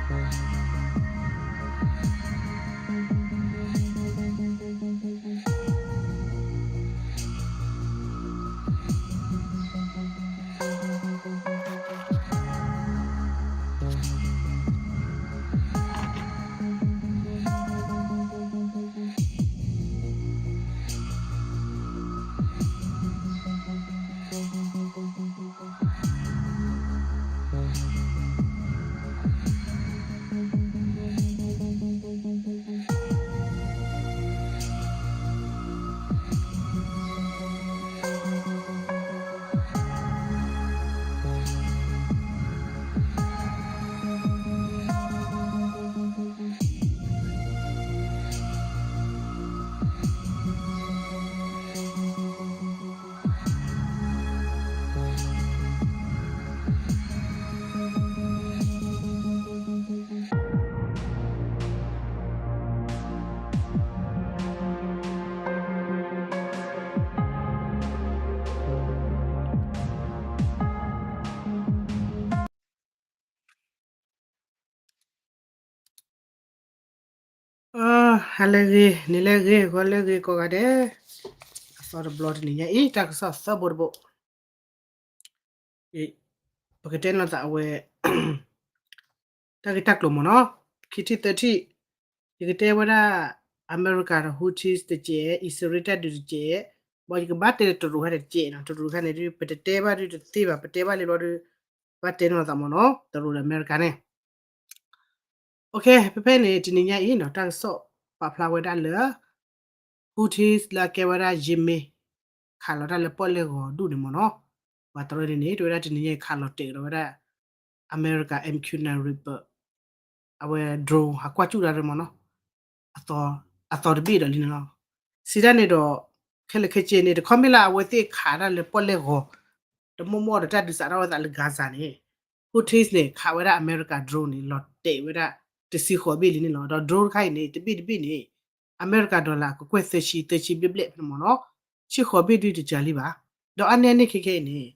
ဟါလၢအဂ့ၤ နံၤလၢအဂ့ၤ ဂီၤလၢအဂ့ၤ ကိးဂၤဒဲး, အသီတဘျီတနံၤညါအံၤ တၢ်ကစီၣ်သၢဘိတဘိ, ပကတဲနီၤသးအဝဲ တၢ်ဂ့ၢ်တၢ်ကျိၤမ့ၢ်နီၤ, ခံထံၣ်သၢထံၣ်, ယကတဲဝဲဒၣ် အမဲရကၤဒီး Houthis တကဲး, အံၣ်စရ့လးတၢ်ဒုးတကဲး, ဘၣ်ယကဘၣ်တဲတရူးခါန့ၣ်တကဲးနီၤ, တရူးခါန့ၣ်ဒုး ပတတဲဘၣ်ဒုးတသ့ဘၣ်, ပတဲဘၣ်လံဘျီဒုး ဘၣ်တဲနီၤသးမ့ၢ်နီၤ, တရူးဒီးအမဲရကၤန့ၣ် OK, ဖဲဖဲန့ၣ် တနံၤညါအံၤနီၤ တၢ်ကစီၣ်ပာ်ဖျါဝဲဒၣ်လၢ Houthis လၢအကဲဝဲဒၣ် Yemen ခးလီၤတၢ်လၢပီၣ်လဲၣ်ဂီၤဒူၣ်န့ၣ်မ့ၢ်နီၤ, ပှၤတရူးန့ၣ်န့ၣ် တဲဝဲဒၣ်တနံၤညါအံၤ ခးလီၤတဲာ်ကဒီးဝဲဒၣ် အမဲရကၤ MQ nine Reaper အဝဲ drone ဟးကွၢ်စူၣ်တၢ်မ့ၢ်နီၤ, အသီတဘ့ၣ်ဒီးလံန့ၣ်လီၤ. စံးတၢ်န့ၣ်ဒီး ခဲလၢာ်ခဲဆ့န့ၣ် တခီမ့ၢ်လၢအဝဲသ့ၣ်ခးတၢ်လၢပီၣ်လဲၣ်ဂီၤ တမိၢ်မိၢ်ဒီးတၢ်ဒုးစးထီၣ်ဝဲသးလၢ Gaza န့ၣ် Houthis န့ၣ် ခးဝဲဒၣ်အမဲရကၤ drone န့ၣ် လီၤတဲာ်ဝဲဒၣ် တဆံဃိးဘ့ၣ်လံန့ၣ်လီၤ. ဒီး drone တခါအံၤန့ၣ် တဘ့ၣ်တဘ့ၣ်န့ၣ် အမဲရကၤ dollar ကကွဲၢ်သၢဆံ သၢဆံဘျဲၣ်ဘျဲၣ်ဖဲန့ၣ်မ့ၢ်နီၤ, ဆံဃိးဘ့ၣ်ဒုးတစှၤလံဘၣ်. ဒီးအါန့ၢ်အန့ၣ်ခဲခဲအံၤန့ၣ်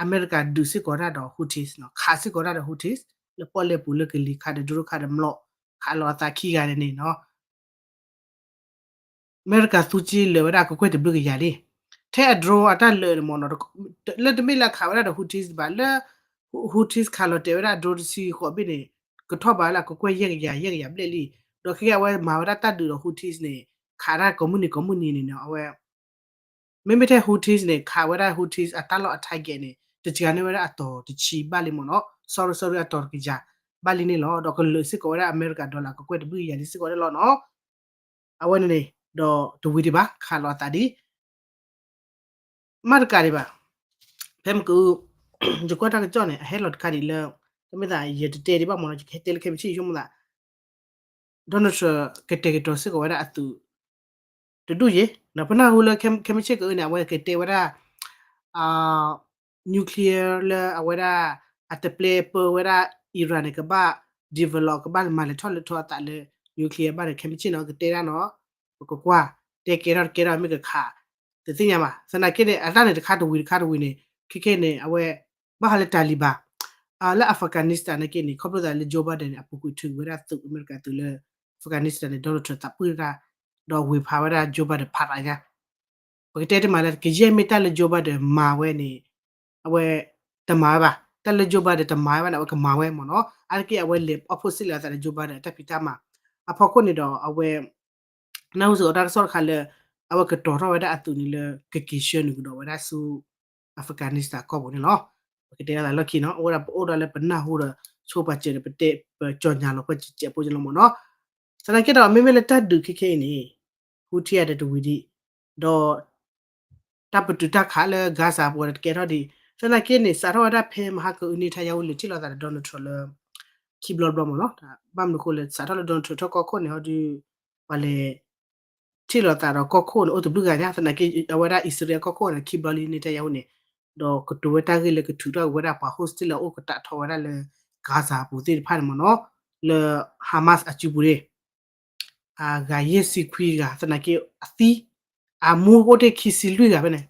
အမဲရကၤဒုးစ့ၢ်ကီးတၢ်ဒီး Houthis နီၤ, ခးစ့ၢ်ကီးတၢ်ဒီး Houthis လၢပီၣ်လဲၣ်ပူၤလၢကလံၤခးဒီး drone ခးဒီးမျိာ် ခးလီၤအသးခံဂၤန့ၣ်နီၤ အမဲရကၤသူက့လၢာ်ဝဲဒၣ်ကကွဲၢ်တဘျုးကယၤလံ. ထဲအ drone အတၢ်လၢာ်န့ၣ်မ့ၢ်နီၤ, လၢတမ့ၢ်လၢခးဝဲဒၣ်ဒီး Houthis ဘၣ်, လၢ Houthis ခးလီၤတဲာ်ဝဲဒၣ် drone တဆံဃိးဘ့ၣ်န့ၣ် ကထီၣ်ဘးလၢကကွဲၢ်ယဲၢ်ကယၤ ယဲၢ်ကယၤဘျဲၣ်လံ. ဒီးခဲကဲအဝဲမၤဝဲဒၣ်တၢ်ဒုးဒီး Houthis န့ၣ် ခးတၢ်ကိးမုၢ်နံၤကိးမုၢ်နံၤန့ၣ်နီၤ, အဝဲ မ့မ့ၢ်ထဲ Houthis န့ၣ် ခးဝဲဒၣ် Houthis အတၢ်လီၢ်အ target န့ၣ် တစှၤန့ၢ်ဝဲဒၣ်အတီၤတဆံဘၣ်လံမ့ၢ်နီၤ, sorry sorry အတီၤတကယၤဘၣ်လံန့ၣ်လီၤ. ဒီးကလၢာ်စ့ၢ်ကီးဝဲဒၣ်အမဲရကၤ dollar ကကွဲၢ်တဘျုးကယၤလံစ့ၢ်ကီးန့ၣ်လီၤနီၤ. အဝဲန့ၣ်န့ၣ် ဒီးတဝံၤဒံးဘၣ် ခးလီၤအသးဒ် မ့ၢ်တကးဒံးဘၣ်. ဖဲမ့ၢ်က ယကွၢ်တၢ်ကစီၣ်န့ၣ် အဟဲလီၤတခါဒံးလၢ တမ့ၢ်သးယတတဲဒံးဘၣ်မ့ၢ်နီၤ, ယကဟဲတဲလၢခဲမုၢ်ဆ့ၣ်ဆိကမိၣ်သး Donald Trump ကတဲာ်ကတီၤစ့ၢ်ကီးဝဲဒၣ်အသုး တဒူၣ်ယဲ, ဒီးပနၢ်ဟူလၢခဲမုၢ်ဆ့ၣ်ကအုန့ၣ် အဝဲကတဲဝဲဒၣ် nuclear လၢအဝဲဒၣ် အတပျဲပၢဝဲဒၣ် Iran န့ၣ် ကဘၣ် develop ကဘၣ်မၤလဲၤထီၣ်လဲၤထီအသးလၢ nuclear ဘၣ်ဒီး ခဲမုၢ်ဆ့ၣ်န့ၣ် ကတဲဒၣ်နီၤ, ပကကွၢ် တဲကဲထီၣ်တကဲထီၣ်မ့ၢ်ကခး တသ့ၣ်ညါဘၣ်. သနာ်က့န့ၣ် အတၢ်န့ၣ်တခါတဝံၤတခါတဝံၤန့ၣ် ခဲခဲန့ၣ် အဝဲ ဘၣ်ဃးလၢ Taliban လၢ Afghanistan နာ်က့န့ၣ် ခီဖျိသးလၢ Joe Biden န့ၣ် အပူၤကွံာ်ထုးဝဲဒၣ်သုးအမဲရကၤသုးလၢ Afghanistan န့ၣ် Donald Trump သးပှၢ်တၢ် ဒီးဝ့ၤဖးဝဲဒၣ် Joe Biden ဖးရးညါ ပကတဲတမံၤလၢ ကယဲၢ်မ့ၢ်တၢ်လၢ Joe Biden မၤဝဲန့ၣ် အဝဲ တမၤဝဲဘၣ်. တၢ်လၢ Joe Biden တမၤဝဲဘၣ်န့ၣ် အဝဲကမၤဝဲမ့ၢ်နီၤ. အါတက့ၢ်အဝဲလဲၤ opposite လၢအသးလၢ Joe Biden အတၢ်ဖံးတၢ်မၤ အဖီခိၣ်န့ၣ်ဒီး အဝဲ နၢ်ဟူစ့ၢ်ကီးတၢ်ကစီၣ်တခါလၢ အဝဲကတီၤထီၣ်ဝဲဒၣ်အသုးန့ၣ်လၢ ကက့ၤဆှၢနုာ်ကဒီးဝဲဒၣ်ဆူ Afghanistan ကီၢ်ပူၤန့ၣ်လီၤ. ပကတဲအသးလီၢ်ခံနီၤ, အိၣ်ဝဲဒၣ်ပအိၣ်ဒီးလၢပနၢ်ဟူဒီး ဆိပာ်စၢၤဒီးပတဲပကၠီၣ်ညါလီၤပှဲၤစဲးဖိကလီၤမ့ၢ်နီၤ. သနာ်က့ဒီး မ့မ့ၢ်လၢတၢ်ဒုးခဲခဲအံၤန့ၣ် Houthi ဒီးတဝံၤဒံး ဒီး တၢ်ပတုာ်တၢ်ခးလၢ Gaza ပူၤဒီးတကဲထီၣ်ဒံး. သနာ်က့န့ၣ် စးထီၣ်ဝဲဒၣ်ဖဲမဟါကအု Netanyahu လဲၤထံၣ်လိာ်သးဒီး Donald Trump လၢ ခံဘျီတဘျီမ့ၢ်နီၤ. ဘၣ်မနုၤအဃိလဲၣ် စးထီၣ်လၢ Donald Trump ထီၣ်ကီၢ်ခိၣ်န့ၣ် ဟီဒုး ပှၤလဲၤထံၣ်လိာ်သးဒီးကီၢ်ခိၣ်န့ၣ် အိၣ်တဘျုးဂၤညါ, သနာ်က့ အဝဲဒၣ်အံၣ်စရ့လးကီၢ်ခိၣ်န့ၣ် ခံဘျီလံ Netanyahu န့ၣ်, ဒီးကတိၤဝဲတၢ်ဂ့ၢ်လၢကထုးထီၣ်က့ၤဝဲဒၣ်ပှၤ hostage လၢအအိၣ်ကတးထီဝဲဒၣ်လၢ Gaza ပူၤသ့ၣ်တဖၣ်န့ၣ်မ့ၢ်နီၤ, လၢ Hamas အစုပူၤန့ၣ် အဂၤယဲၢ်ဆံခွံဂၤ သနာ်က့အသံ, အမူကအိၣ်တ့ၢ်ခံဆံလွံၢ်ဂၤဖဲန့ၣ်,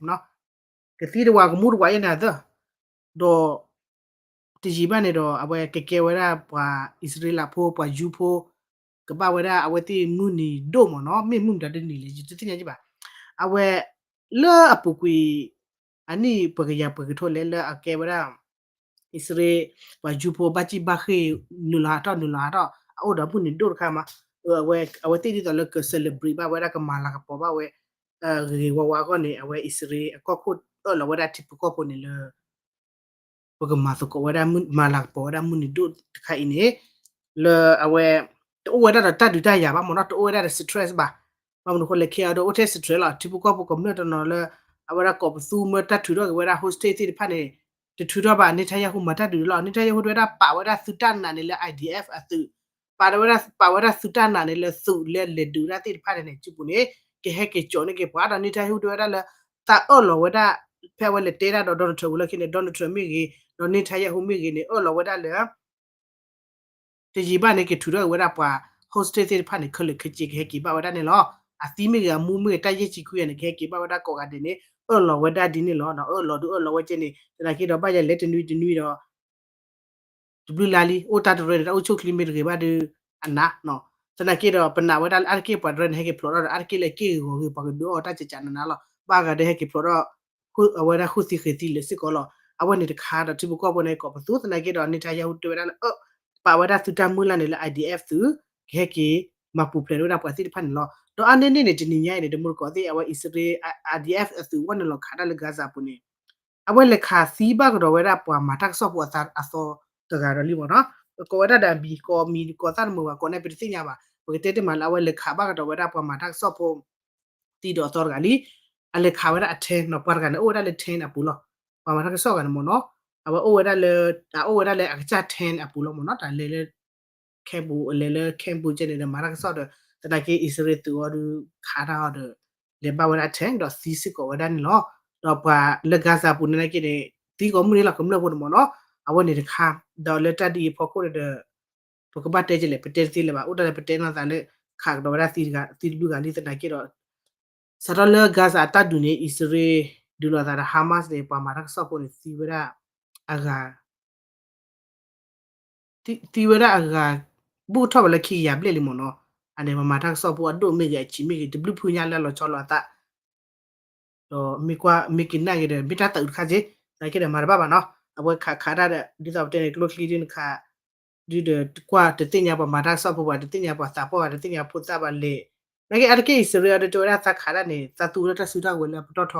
ကသံတဝးကမူတဝးယဲၢ်န့ၣ်အသၢ, ဒီး တယံာ်ဘၣ်န့ၣ်ဒီး အဝဲကကဲဝဲဒၣ်ပှၤအံၣ်စရ့လးဖိ ပှၤယူဖိ ကဘၣ်ဝဲဒၣ်အဝဲသ့ၣ်မုၢ်နံၤဒိၣ်မ့ၢ်နီၤ, မ့ၢ်မုၢ်မတၤတနံၤလဲၣ် ယတသ့ၣ်ညါကဘၣ်. အဝဲ လၢအပူၤကွံာ် အနံၣ်ပှဲၤကယၤပှဲၤကထိလဲၣ် လၢအကဲဝဲဒၣ် အံၣ်စရ့လး ပှၤယူဖိဘၣ်စံၣ်ဘၣ်ဃ့ၢ် နုာ်လီၤဟးထီၣ် နုာ်လီၤဟးထီၣ် အအိၣ်ဒီးမုၢ်နံၤဒိၣ်တခါမး, အဝဲသ့ၣ်ဒ်သိးလၢက celebrate ဘၣ်ဝဲဒၣ် ကမၤလၤကပီၤဘၣ်ဝဲ ဂ့ၤဂ့ၤဝါဝါအဂီၢ်န့ၣ် အဝဲအံၣ်စရ့လးအကီၢ်ခိၣ်အၢၣ်လီၤဝဲဒၣ်ထံဖိကီၢ်ဖိန့ၣ်လၢ ပကမၤသကိးဝဲဒၣ် မၤလၤကပီၤဝဲဒၣ်မုၢ်နံၤဒိၣ်တခါအံၤန့ၣ် လၢအဝဲ တအိၣ်ဝဲဒၣ်ဒီးတၢ်ဒုးတၢ်ယၤဘၣ်မ့ၢ်နီၤ, တအိၣ်ဝဲဒၣ်ဒီး stress ဘၣ်. ဘၣ်မနုၤအဃိလဲၣ် ခဲအံၤဒီးအိၣ်ထဲ stress လီၤ. ထံဖိကီၢ်ဖိကမျၢၢ်တနီၤလၢ အဝဲဒၣ်ကိးပသူမၢတၢ်ထုးထီၣ်က့ၤဝဲဒၣ် hostage သ့ၣ်တဖၣ်န့ၣ် တထုးထီၣ်ဘၣ် Netanyahu မၤတၢ်ဒုးလီၤ. Netanyahu တဲဝဲဒၣ် ပာ်ဝဲဒၣ်သုတၢ်နာ်န့ၣ်လၢ IDF အသုး ပာ်ဝဲဒၣ် ပာ်ဝဲဒၣ်သုတၢ်နာ်န့ၣ်လၢသုးလၢလဲၤဒုးဒၣ်သ့ၣ်တဖၣ်န့ၣ် စုပူၤန့ၣ် ကဟဲက့ၤကၠီၤန့ၢ်က့ၤပှၤဒီး Netanyahu တဲဝဲဒၣ်လၢ သးအၢၣ်လီၤဝဲဒၣ် ဖဲအဝဲလဲၤတဲဒၣ်ဒီး Donald Trump ဝံၤလီၢ်ခံန့ၣ် Donald Trump မ့ၢ်ဂ့ၤ ဒီး Netanyahu မ့ၢ်ဂ့ၤန့ၣ် အၢၣ်လီၤဝဲဒၣ်လၢ တယံာ်ဘၣ်န့ၣ် ကထုးထီၣ်က့ၤဝဲဒၣ်ပှၤ hostage သ့ၣ်တဖၣ်န့ၣ် ခဲလၢာ်ခဲဆ့ကဟဲက့ၤဘၣ်ဝဲဒၣ်န့ၣ်လီၤ. အသံမ့ၢ်ဂ့ၤ အမူမ့ၢ်ဂ့ၤ တၢ်ယဲၢ်ဆံခွံဂၤန့ၣ် ကဟဲက့ၤဘၣ်ဝဲဒၣ်ကိးဂၤဒဲးန့ၣ် အၢၣ်လီၤဝဲဒၣ်ဒ်န့ၣ်လီၤ. အၢၣ်လီၤဒုးအၢၣ်လီၤဝဲကဲန့ၣ် သနာ်က့ဒီးဘၣ်ယၤလဲၤတနွံတနွံဒီး တဘျုးလါလံ အိၣ်တၢ်တရၢန့ၣ် တၢ်အိၣ်ဆူၣ်ချ့မ့ၢ်တဂ့ၤဘၣ်ဒီး အနး သနာ်က့ဒီး ပနာ်ဝဲဒၣ်လၢအါတက့ၢ်ပှၤတရၢန့ၣ် ဟဲက့ၤဖျိးထီၣ်ဒီး အါတက့ၢ်လၢက့ၢ်ဂီၤဂ့ၤ ပှၤကဒုးအီၣ်တၢ်ကကးနးနးလီၤ. ဘၣ်ဂၤဒီးဟဲက့ၤဖျိးထီၣ် အဝဲဒၣ်ဃုသံဃဲၤသံလၢာ်စ့ၢ်ကီးလီၤ. အဝဲန့ၣ်တခါဒီး ထံဖိကီၢ်ဖိန့ၣ် ကိးပသူ သနာ်က့ဒီး Netanyahu တဲဝဲဒၣ်လၢ ပာ်ဝဲဒၣ်သုတၢ်မုၢ်လၢ်န့ၣ်လၢ IDF သုး ကဟဲက့ၤ မၤပူၤဖျဲးဝဲဒၣ်ပှၤသ့ၣ်တဖၣ်န့ၣ်လီၤ. ဒီးအါန့ၢ်န့ၣ်န့ၣ် တနံၤညါအံၤန့ၣ် တမူတကိးသ့ၣ် အဝဲအံၣ်စရ့လး IDF အသုးဝဲန့ၣ်လီၤခးတၢ်လၢ Gaza ပူၤန့ၣ် အဝဲလဲၤခးသံဘၣ်ကဒီးဝဲဒၣ်ပှၤမၤတၢ်ကစီၣ်ဖိအသီတဂၤဒီးလံမ့ၢ်နီၤ. ကိးဝဲဒၣ်ဒီးအမံၤ ကိးမံၤကိးသၣ်တမုာ်ဘၣ် ကိးန့ၣ်ပတသ့ၣ်ညါဘၣ်. ပကတဲတ့ၢ်မးလၢအဝဲလဲၤခးဘၣ်ကဒီးဝဲဒၣ်ပှၤမၤတၢ်ကစီၣ်ဖိ သံဒီးအသီတဂၤလံ. အလဲၤခးဝဲဒၣ်အ tent နီၤ ပှၤတဂၤန့ၣ် အိၣ်ဝဲဒၣ်လၢ tent အပူၤလီၤ. ပှၤမၤတၢ်ကစီၣ်တဂၤန့ၣ်မ့ၢ်နီၤ အဝဲအိၣ်ဝဲဒၣ်လၢ အအိၣ်ဝဲဒၣ်လၢအကစၢ် tent အပူၤလီၤမ့ၢ်နီၤ တၢ်လဲၤလၢ camp ပူၤ လဲၤလၢ camp ပူၤကဲန့ၣ်ဒီး မၤတၢ်ကစီၣ်ဒီး သနာ်က့အံၣ်စရ့လးသုးအီၤဒီး ခးတၢ်အီၤဒီး လဲၤဘၣ်ဝဲဒၣ် tent ဒီးသံစ့ၢ်ကီးဝဲဒၣ်န့ၣ်လီၤ. ဒီးပှၤလၢ Gaza ပူၤန့ၣ်နာ်က့န့ၣ် သံကိးမုၢ်န့ၣ်လီၤ ကမျၢၢ်ဖိန့ၣ်မ့ၢ်နီၤ အဝဲန့ၣ်တခါ ဒီးလၢတၢ်ဒ်အံၤအဖီခိၣ်န့ၣ်ဒီး ပကဘၣ်တဲကလဲၣ် ပတဲတသ့လၢၤဘၣ် အိၣ်တၢ်လၢပတဲနီၢ်သးလၢ ခးကဒီးဝဲဒၣ်သံတဂၤ သံတဘျုးဂၤလံ သနာ်က့ဒီး စးထီၣ်လၢ Gaza အတၢ်ဒုးန့ၣ် အံၣ်စရ့လး ဒုးလိာ်သးဒီး Hamas န့ၣ် ပှၤမၤတၢ်ကစီၣ်ဖိန့ၣ် သံဝဲဒၣ် အဂၤ သံဝဲဒၣ်အဂၤ ဘူးကထီၣ်ဝဲလၢခံကယၤဘျဲၣ်လံမ့ၢ်နီၤ. အန့ၣ် ပှၤမၤတၢ်ကစီၣ်ဖိအဒိၣ်မ့ၢ်ဂ့ၤ အဆံးမ့ၢ်ဂ့ၤ တဘျုးဖုညါလၢအလီၤဆီလိာ်အသး ဒီးမ့ၢ်ကွၢ်မ့ၢ်က့ၤနာ်က့ၤဒီး မ့ၢ်တၢ်သးအုးတခါက့ သနာ်က့ဒီးမၤတဘၣ်ဘၣ်နီၤ. အဝဲခးခးတၢ်ဒီး ဒ်သိးပတဲန့ၣ် ကျိချံဒ်နခး ဒုးဒီးကွၢ်တသ့ၣ်ညါပှၤမၤတၢ်ကစီၣ်ဖိဘၣ် တသ့ၣ်ညါပှၤသးပှၢ်ဘၣ် တသ့ၣ်ညါဖိသၣ်ဘၣ်လဲၣ်. သနာ်က့အါတက့ၢ်အံၣ်စရ့လးဒီးတဲဝဲဒၣ်သးခးတၢ်န့ၣ် သးသူဝဲဒၣ်တၢ်စုတၢ်ဝဲၤလၢအပတီၢ်ထီ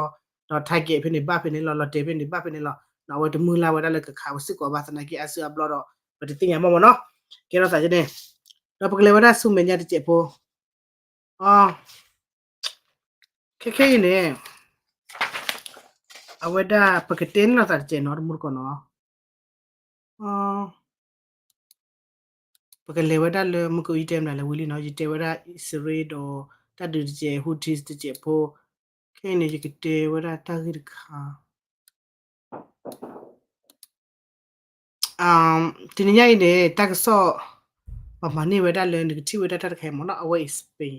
ဒီး target ဖဲန့ၣ်ဘၣ်ဖဲန့ၣ်လီၤ လီၤတဲာ်ဖဲန့ၣ်ဘၣ်ဖဲန့ၣ်လီၤ. အဝဲတမုၢ်လၢ်ဝဲဒၣ်လၢကခးဝဲစ့ၢ်ကီးဘၣ်သနာ်က့အါစုအါဘျီဒီး ပတသ့ၣ်ညါဘၣ်မ့ၢ်နီၤ. ကဲထီၣ်သးကန့ၣ် ဒီးပကလဲၤဝဲဒၣ်ဆူမဲာ်ညါတစဲးဖိ အ ခဲခဲအံၤန့ၣ် အဝဲဒၣ်ပကတဲန့ၣ်လီၤသးတစဲးနီၤ တမူတကိးနီၤ ပကလဲၤဝဲဒၣ်လၢမုၢ်ကဝံၤတဲမနုၤလဲၣ်ဝံၤလံနီၤ ယတဲဝဲဒၣ်အံၣ်စရ့လးဒီး တၢ်ဒုးတစဲး Houthis တစဲးဖိ ခဲအံၤန့ၣ် ယကတဲဝဲဒၣ်တၢ်ဂ့ၢ်တခါ တနံၤညါအံၤန့ၣ် တၢ်ကစီၣ် ပှၤမၤန့ၢ်ဝဲဒၣ်လၢနကထံၣ်ဝဲဒၣ်တၢ်တခါအံၤမ့ၢ်နီၤ အဝဲအံၤ Spain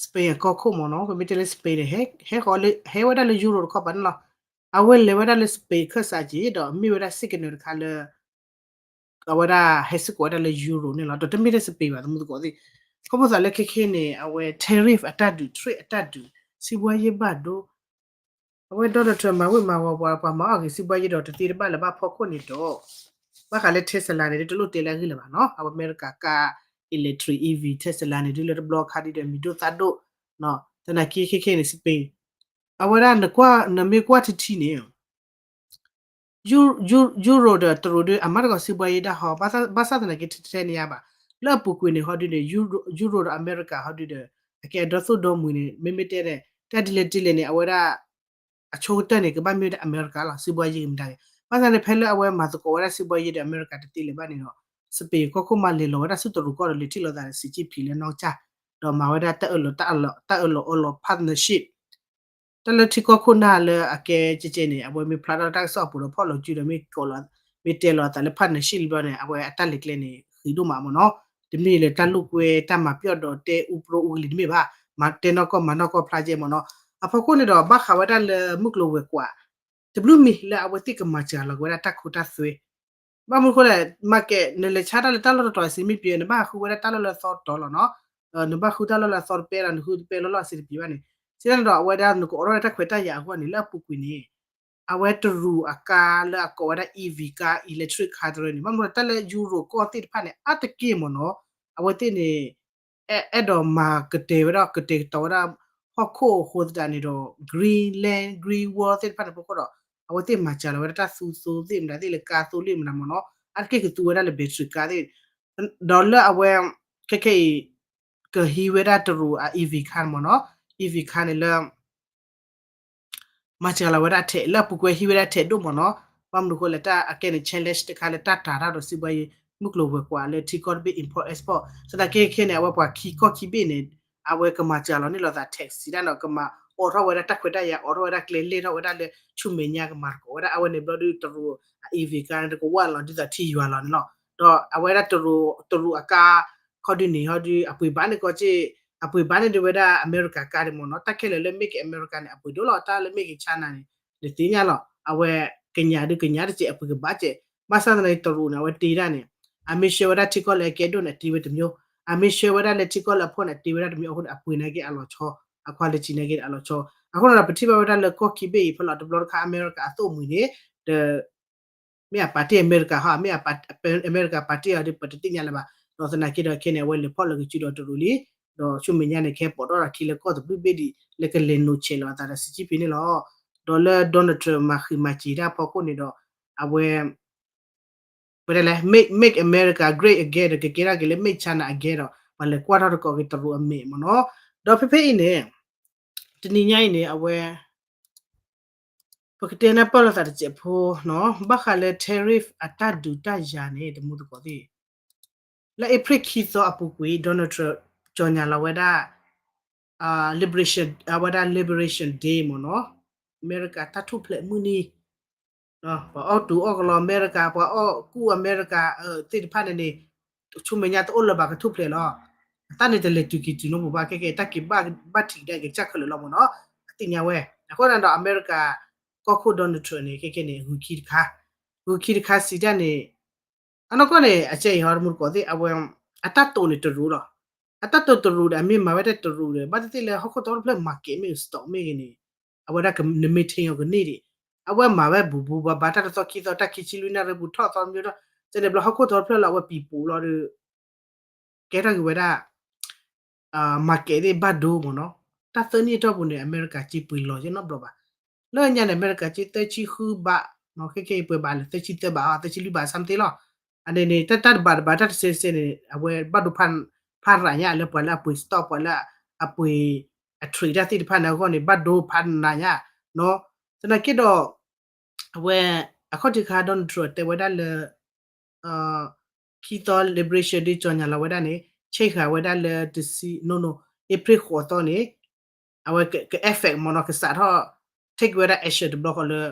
Spain အကီၢ်ခိၣ်မ့ၢ်နီၤ ပမ့ၢ်တဲလၢ Spain န့ၣ် ဟဲဃီၤလၢ ဟဲဝဲဒၣ်လၢ Euro တခီပၤန့ၣ်လီၤ. အဝဲလဲၤဝဲဒၣ်လၢ Spain ခၢၣ်စးက့ၤ ဒီးမ့ၢ်ဝဲဒၣ် signal တခါလၢ အဝဲဒၣ်ဟဲစ့ၢ်ကီးဝဲဒၣ်လၢ Euro န့ၣ်လီၤ. ဒီးတမ့ၢ်ထဲ Spain ဘၣ် တမူတကိးသ့ၣ် ခီဖျိသးလၢခဲခဲန့ၣ် အဝဲ tariff အတၢ်ဒုး trade အတၢ်ဒုး စံးဘှါယ့ၢ်ဘၣ်ဒိ အဝဲ Donald Trump မၤဝံၣ်မၤဝီၤပှၤ ပှၤမၤအီၣ်ဂ့ၤ စံးဘှါယ့ၢ်ဒီးတသ့တဘၣ်လၢၤဘၣ်ဖီခိၣ်န့ၣ်ဒီး ဘၣ်ဃးလၢ Tesla န့ၣ် တလိၣ်တဲလၢအဂ့ၢ်လၢၤဘၣ်နီၤ အဝဲအမဲရကၤကါ electric EV Tesla န့ၣ် ဒုးလၢတဘျီခါဒ်ဒီးမံၤဒိၣ်သၣ်ဒိၣ် သနာ်က့ခဲခဲန့ၣ် Spain အဝဲဒၣ်နကွၢ် နမ့ၢ်ကွၢ်ထံထံန့ၣ် Euro ဒီးတရူးဒီး အမၤတကီၢ်စံးဘှါယ့ၢ်ဒၣ်ဟီ ဘၣ်ဆၣ်သနာ်က့ထဲထဲန့ၣ်ယါဘၣ် လၢအပူၤကွံာ်န့ၣ် ဟီဒုးန့ၣ် Euro ဒီးအမဲရကၤဟီဒုးဒီး အကဲအဒီသိၣ်ဒီမှံၤန့ၣ် မ့မ့ၢ်တဲန့ၣ် တၢ်ဒ်လဲၣ်ဒ်လဲၣ်န့ၣ် အဝဲဒၣ် အဆိကတၢၢ်န့ၣ် ကဘၣ်မ့ၢ်ဝဲဒၣ်အမဲရကၤလီၤ စံးဘှါယ့ၢ်ဂ့ၤမတၤဂ့ၤ ဘၣ်ဆၣ်န့ၣ် ဖဲလၢအဝဲမၤသကိးဝဲဒၣ်စံးဘှါယ့ၢ်ဒီးအမဲရကၤတသ့လၢၤဘၣ်န့ၣ်ဒီး Spain ကီၢ်ခိၣ်မးလဲၤလီၤဝဲဒၣ်ဆူတရူးကီၢ်ဒီးလဲၤထံၣ်လိာ်သးဒီး Xi Jinping လၢနီၢ်ကစၢ် ဒီးမၤဝဲဒၣ်တၢ်အၢၣ်လီၤ တၢ်အၢၣ်လီၤအီလီၤ partnership တၢ်လၢထံကီၢ်ခိၣ်နၢ်လၢအကဲကဲကဲန့ၣ် အဝဲမ့ၢ်ဖျါထီၣ်တၢ်ကစီၣ်အပူၤဒီးဖီၣ်လီၤစုဒီးမ့ၢ် မ့ၢ်တဲလီၤအသးလၢ partnership လံဘျီန့ၣ် အဝဲအတၢ်လဲၤကျဲန့ၣ် ဃံးဒိၣ်မးမ့ၢ်နီၤ တမ့ၢ်လၢတၢ်လိာ်ကွဲတၢ်မၤပျီၢ်ဒီးတဲအူပရိအူကလံၤတမ့ၢ်ဘၣ် မၤတဲနီၢ်ကီၢ်မၤနီၢ်ကီၢ်ဖျါကဲမ့ၢ်နီၤ အဖီခိၣ်န့ၣ်ဒီးဘၣ်ဃးဝဲဒၣ်လၢမုၢ်ကျိၤဝဲၤကွာ် တဘျုးမံၤလၢအဝဲသ့ၣ်ကမၤစှၤလီၤက့ၤဝဲဒၣ်တၢ်ခိတၢ်သွဲ ဘၣ်မနုၤအဃိလဲၣ် market နလဲၤဆါတၢ်လၢတၢ်လီၢ်တတီၤအစ့မ့ၢ်ပှဲၤ နဘၣ်ဃုဝဲဒၣ်တၢ်လီၢ်လၢအသီတတီၤလီၤနီၤ. နဘၣ်ဃုတၢ်လီၢ်လၢအသီတပဲလီၤ နဃုတပဲလီၤလီၢ်အစ့တပှဲၤဘၣ်န့ၣ် စံးတၢ်န့ၣ်ဒီး အဝဲဒၣ်နကအိးထီၣ်ဝဲတၢ်ခွဲးတၢ်ယာ်အဂီၢ်န့ၣ် လၢအပူၤကွံာ်န့ၣ် အဝဲတရူးအကါလၢအကိးဝဲဒၣ် E V ကါ electric car တရၢန့ၣ် ဘၣ်မနုၤတၢ်လၢယူရိၤကီၢ်သ့ၣ်တဖၣ်န့ၣ် အါတက့ၢ်မ့ၢ်နီၤ အဝဲသ့ၣ်န့ၣ် အဲၣ်ဒိးမၤကတဲာ်ဝဲဒၣ် ကတဲာ်ကတီၤဝဲဒၣ် ဟီၣ်ခိၣ်အဃိသတးန့ၣ်ဒီး Green Land Green World သ့ၣ်တဖၣ်န့ၣ် ဖီခိၣ်ဒီး အဝဲသ့ၣ်မၤစှၤလီၤဝဲဒၣ်တၢ်သူသိသ့ၣ်မတၤသ့ၣ် လၢကါသိလ့ၣ်မတၤမ့ၢ်နီၤ အါတက့ၢ်ကသူဝဲဒၣ်လၢ battery ကါသ့ၣ် ဒီးလၢအဝဲ ခဲခဲအံၤ ကဟံးဝဲဒၣ်တရူးအ E V ခါမ့ၢ်နီၤ E V ခါန့ၣ်လၢ မၤစှၤလီၤဝဲဒၣ်ထဲး လၢအပူၤကွံာ်ဟံးဝဲဒၣ်ထဲးဒိၣ်မ့ၢ်နီၤ ဘၣ်မနုၤအဃိလဲၣ် တၢ်အကဲန့ၣ် challenge တခါလၢတၢ်တၤတၢ်ဒီးစံးဘှါယံၤ မုၢ်ကျိၤဝဲၤကွာ်လၢထံကီၢ်တဘ့ၣ် import export သနာ်က့ခဲန့ၣ် အဝဲပှၤခံကီၢ်ခံဘ့ၣ်န့ၣ် အဝဲကမၤစှၤလီၤန့ၢ်လိာ်သး tax စံးတၢ်နီၤ ကမၤအိးထီၣ်ဝဲဒၣ်တၢ်ခွဲးတၢ်ယာ် အိးထီၣ်ဝဲဒၣ်ကျဲလဲၢ်ထီၣ်ဝဲဒၣ်လၢ ဆူမဲာ်ညါကမၤသကိးဝဲဒၣ် အဝဲန့ၣ်ဘျီဒုးတရူးအ E V ကါန့ၣ်တကဝၢ်လီၤ ဒ်သိးထံယွၤလီၤန့ၣ်လီၤ. ဒီးအဝဲဒၣ်တရူး တရူးအကါ ခီဒုးန့ၣ်ဟီဒုး အပှ့ၤဘၣ်န့ၢ်ကီးက့ၢ် အပှ့ၤဘၣ်န့ၢ်ဒံးဝဲဒၣ်အမဲရကၤကါဒံးမ့ၢ်နီၤ တၢ်ခဲလၢာ်လၢ make in America န့ၣ် အပှ့ၤဒိၣ်လီၤ တၢ်လၢ make in China န့ၣ် နသ့ၣ်ညါလီၤ အဝဲကညးဒုးကညးတစဲး အပှ့ၤကဘၣ်စဲး ဘၣ်ဆၣ်သနာ်က့တရူးန့ၣ် အဝဲတ့ဒၣ်န့ၣ် အမ့ၢ်ဆှၢဝဲဒၣ်ထံကီၢ်လၢအကဲဒိၣ်န့ၣ် အတ့ဝဲတမျိုး အမ့ၢ်ဆှၢဝဲဒၣ်လၢထံကီၢ်လၢအဖှီၣ်န့ၣ် အတ့ဝဲဒၣ်တမျိုးအဃိန့ၣ် အပှ့ၤနာ်က့အလီၤဆီ အ quality နာ်က့အလီၤဆီ အဃိန့ၣ်ဒီး ပထံၣ်ဘၣ်ဝဲဒၣ်လၢကီၢ်ခံဘ့ၣ်အံၤ ဖဲလီၤတဘျီတခါ အမဲရကၤအသိၣ်မှံၤန့ၣ် ဒီး မ့ၢ်အပာ်တ့ၢ်အမဲရကၤဟီ မ့ၢ်အမဲရကၤပာ်တ့ၢ်အီၤဒီး ပတသ့ၣ်ညါလၢၤဘၣ် ဒီးသနာ်က့ဒီးခဲန့ၣ် အဝဲလဲၤဖီၣ်လၢကစုဒီးတရူးလံ ဒီးဆူမဲာ်ညါန့ၣ် ကဟဲပိာ်ထီၣ်ဒီးထံလၢကီၢ်တဘ့ၣ်ဘ့ၣ်ဒံး လၢကလဲၤနိးဆဲးလီၤအသးဒီး Xi Jinping န့ၣ်လီၤ. ဒီးလၢ Donald Trump မၤဃံးမၤစၢၤတၢ်ဖီခိၣ်န့ၣ်ဒီး အဝဲ ပတဲလဲၣ် make make America great again ဒီး ကကဲထီၣ်က့ၤလၢ make China again ဒီး ပှၤလဲၤကွၢ်ထီၣ်တကိးက့ၤတရူးအမဲာ်မ့ၢ်နီၤ ဒီးဖဲဖဲအံၤန့ၣ် တနံၤညါအံၤန့ၣ် အဝဲ ပကတဲနၢ်ပၢၢ်လိာ်သးတစဲးဖိနီၤ ဘၣ်ဃးလၢ tariff အတၢ်ဒုးတၢ်ယၤန့ၣ် တမူသကိးသ့ၣ် လၢ April ခံသီအပူၤကွံာ် Donald Trump ကြေညာလီၤဝဲဒၣ် liberation အဝဲဒၣ် Liberation Day မ့ၢ်နီၤ အမဲရကၤတၢ်ထူၣ်ဖျဲးမုၢ်နံၤ ပှၤအီၣ်တူၤအီၣ်ကလီအမဲရကၤ ပှၤအီၣ်ကူၣ်အမဲရကၤသ့ၣ်တဖၣ်န့ၣ်န့ၣ် ဆူမဲာ်ညါတအိၣ်လၢၤဘၣ် ကထူၣ်ဖျဲးလီၤ အတၢ်န့ၣ်တလဲၤတုၤက့ၤတုၤနီတပူၤဘၣ် ခဲကဲတၢ်က့ၤဘၣ်ထံးကဒါက့ၤကစၢ်ခဲလၢာ်လီၤမ့ၢ်နီၤ အသ့ၣ်ညါဝဲ အဃိန့ၣ်ဒီး အမဲရကၤကီၢ်ခိၣ် Donald Trump န့ၣ် ခဲကဲန့ၣ် ဂုၤခံတခါ ဂုၤခံတခါစံးတၢ်န့ၣ် အနီၢ်ကီၢ်န့ၣ် အကဲအံၤဟီတမူတကိးသ့ၣ် အဝဲ အတၢ်တိာ်န့ၣ်တရူးလီၤ အတၢ်တိာ်တရူးဒီး အမ့ၢ်မၤဝဲဒၣ်တရူးဒီး ဘၣ်သ့ၣ်သ့ၣ်လၢဟီၣ်ခိၣ်သီတဖျၢၣ် market မ့ၢ်ဂ့ၤ stock မ့ၢ်ဂ့ၤန့ၣ် အဝဲဒၣ်န maintain အီၤကန့ၢ်ဒံး အဝဲမၤဝဲဘူးဘူးဘၣ်ဘၣ် တၢ်တသီခံသီ တၢ်ခံဆံလွံၢ်နၣ်ရံၣ်ဘူးထီၣ်သီတမျိုးဒီး ကဲန့ၣ်ဘျီဟီၣ်ခိၣ်သီတဖျၢၣ်လီၤ အဝဲပံၤပူၤလီၤဒီး ကဲထီၣ်က့ၤဝဲဒၣ် market သ့ၣ်ဘၣ်ဒိမ့ၢ်နီၤ တၢ်သၢနံၣ်အတီၢ်ပူၤန့ၣ် အမဲရကၤက့ပှ့ၤလီၤယဲနီတဘျီဘၣ် လၢညါန့ၣ် အမဲရကၤက့သၢဆံဃုဘး ခဲကဲအံၤပှဲၤဘးလၢသၢဆံသၢဘး သၢဆံလွံၢ်ဘး something လီၤ အန့ၣ်န့ၣ် တၢ်တဘးတဘး တၢ်တစဲးတစဲးန့ၣ် အဝဲဘၣ်ဒိဖးရၤညါ လၢပှၤလၢအပှ့ၤ stock ပှၤလၢအပှ့ၤ အ trade တၢ်သ့ၣ်တဖၣ်န့ၣ်အဂီၢ်န့ၣ် ဘၣ်ဒိဖးနးညါ သနာ်က့ဒီး အဝဲ အခီၣ်ထံးခါ Donald Trump တဲဝဲဒၣ်လၢ ခံသီ Liberation Day ကြေညာလီၤဝဲဒၣ်န့ၣ် ဆဲးဃာ်ဝဲဒၣ်လၢတဆံ no no April ဃိးသီန့ၣ် အဝဲက effect မ့ၢ်နီၤ ကစးထီၣ် take ဝဲဒၣ် action တဘျီဃီလၢ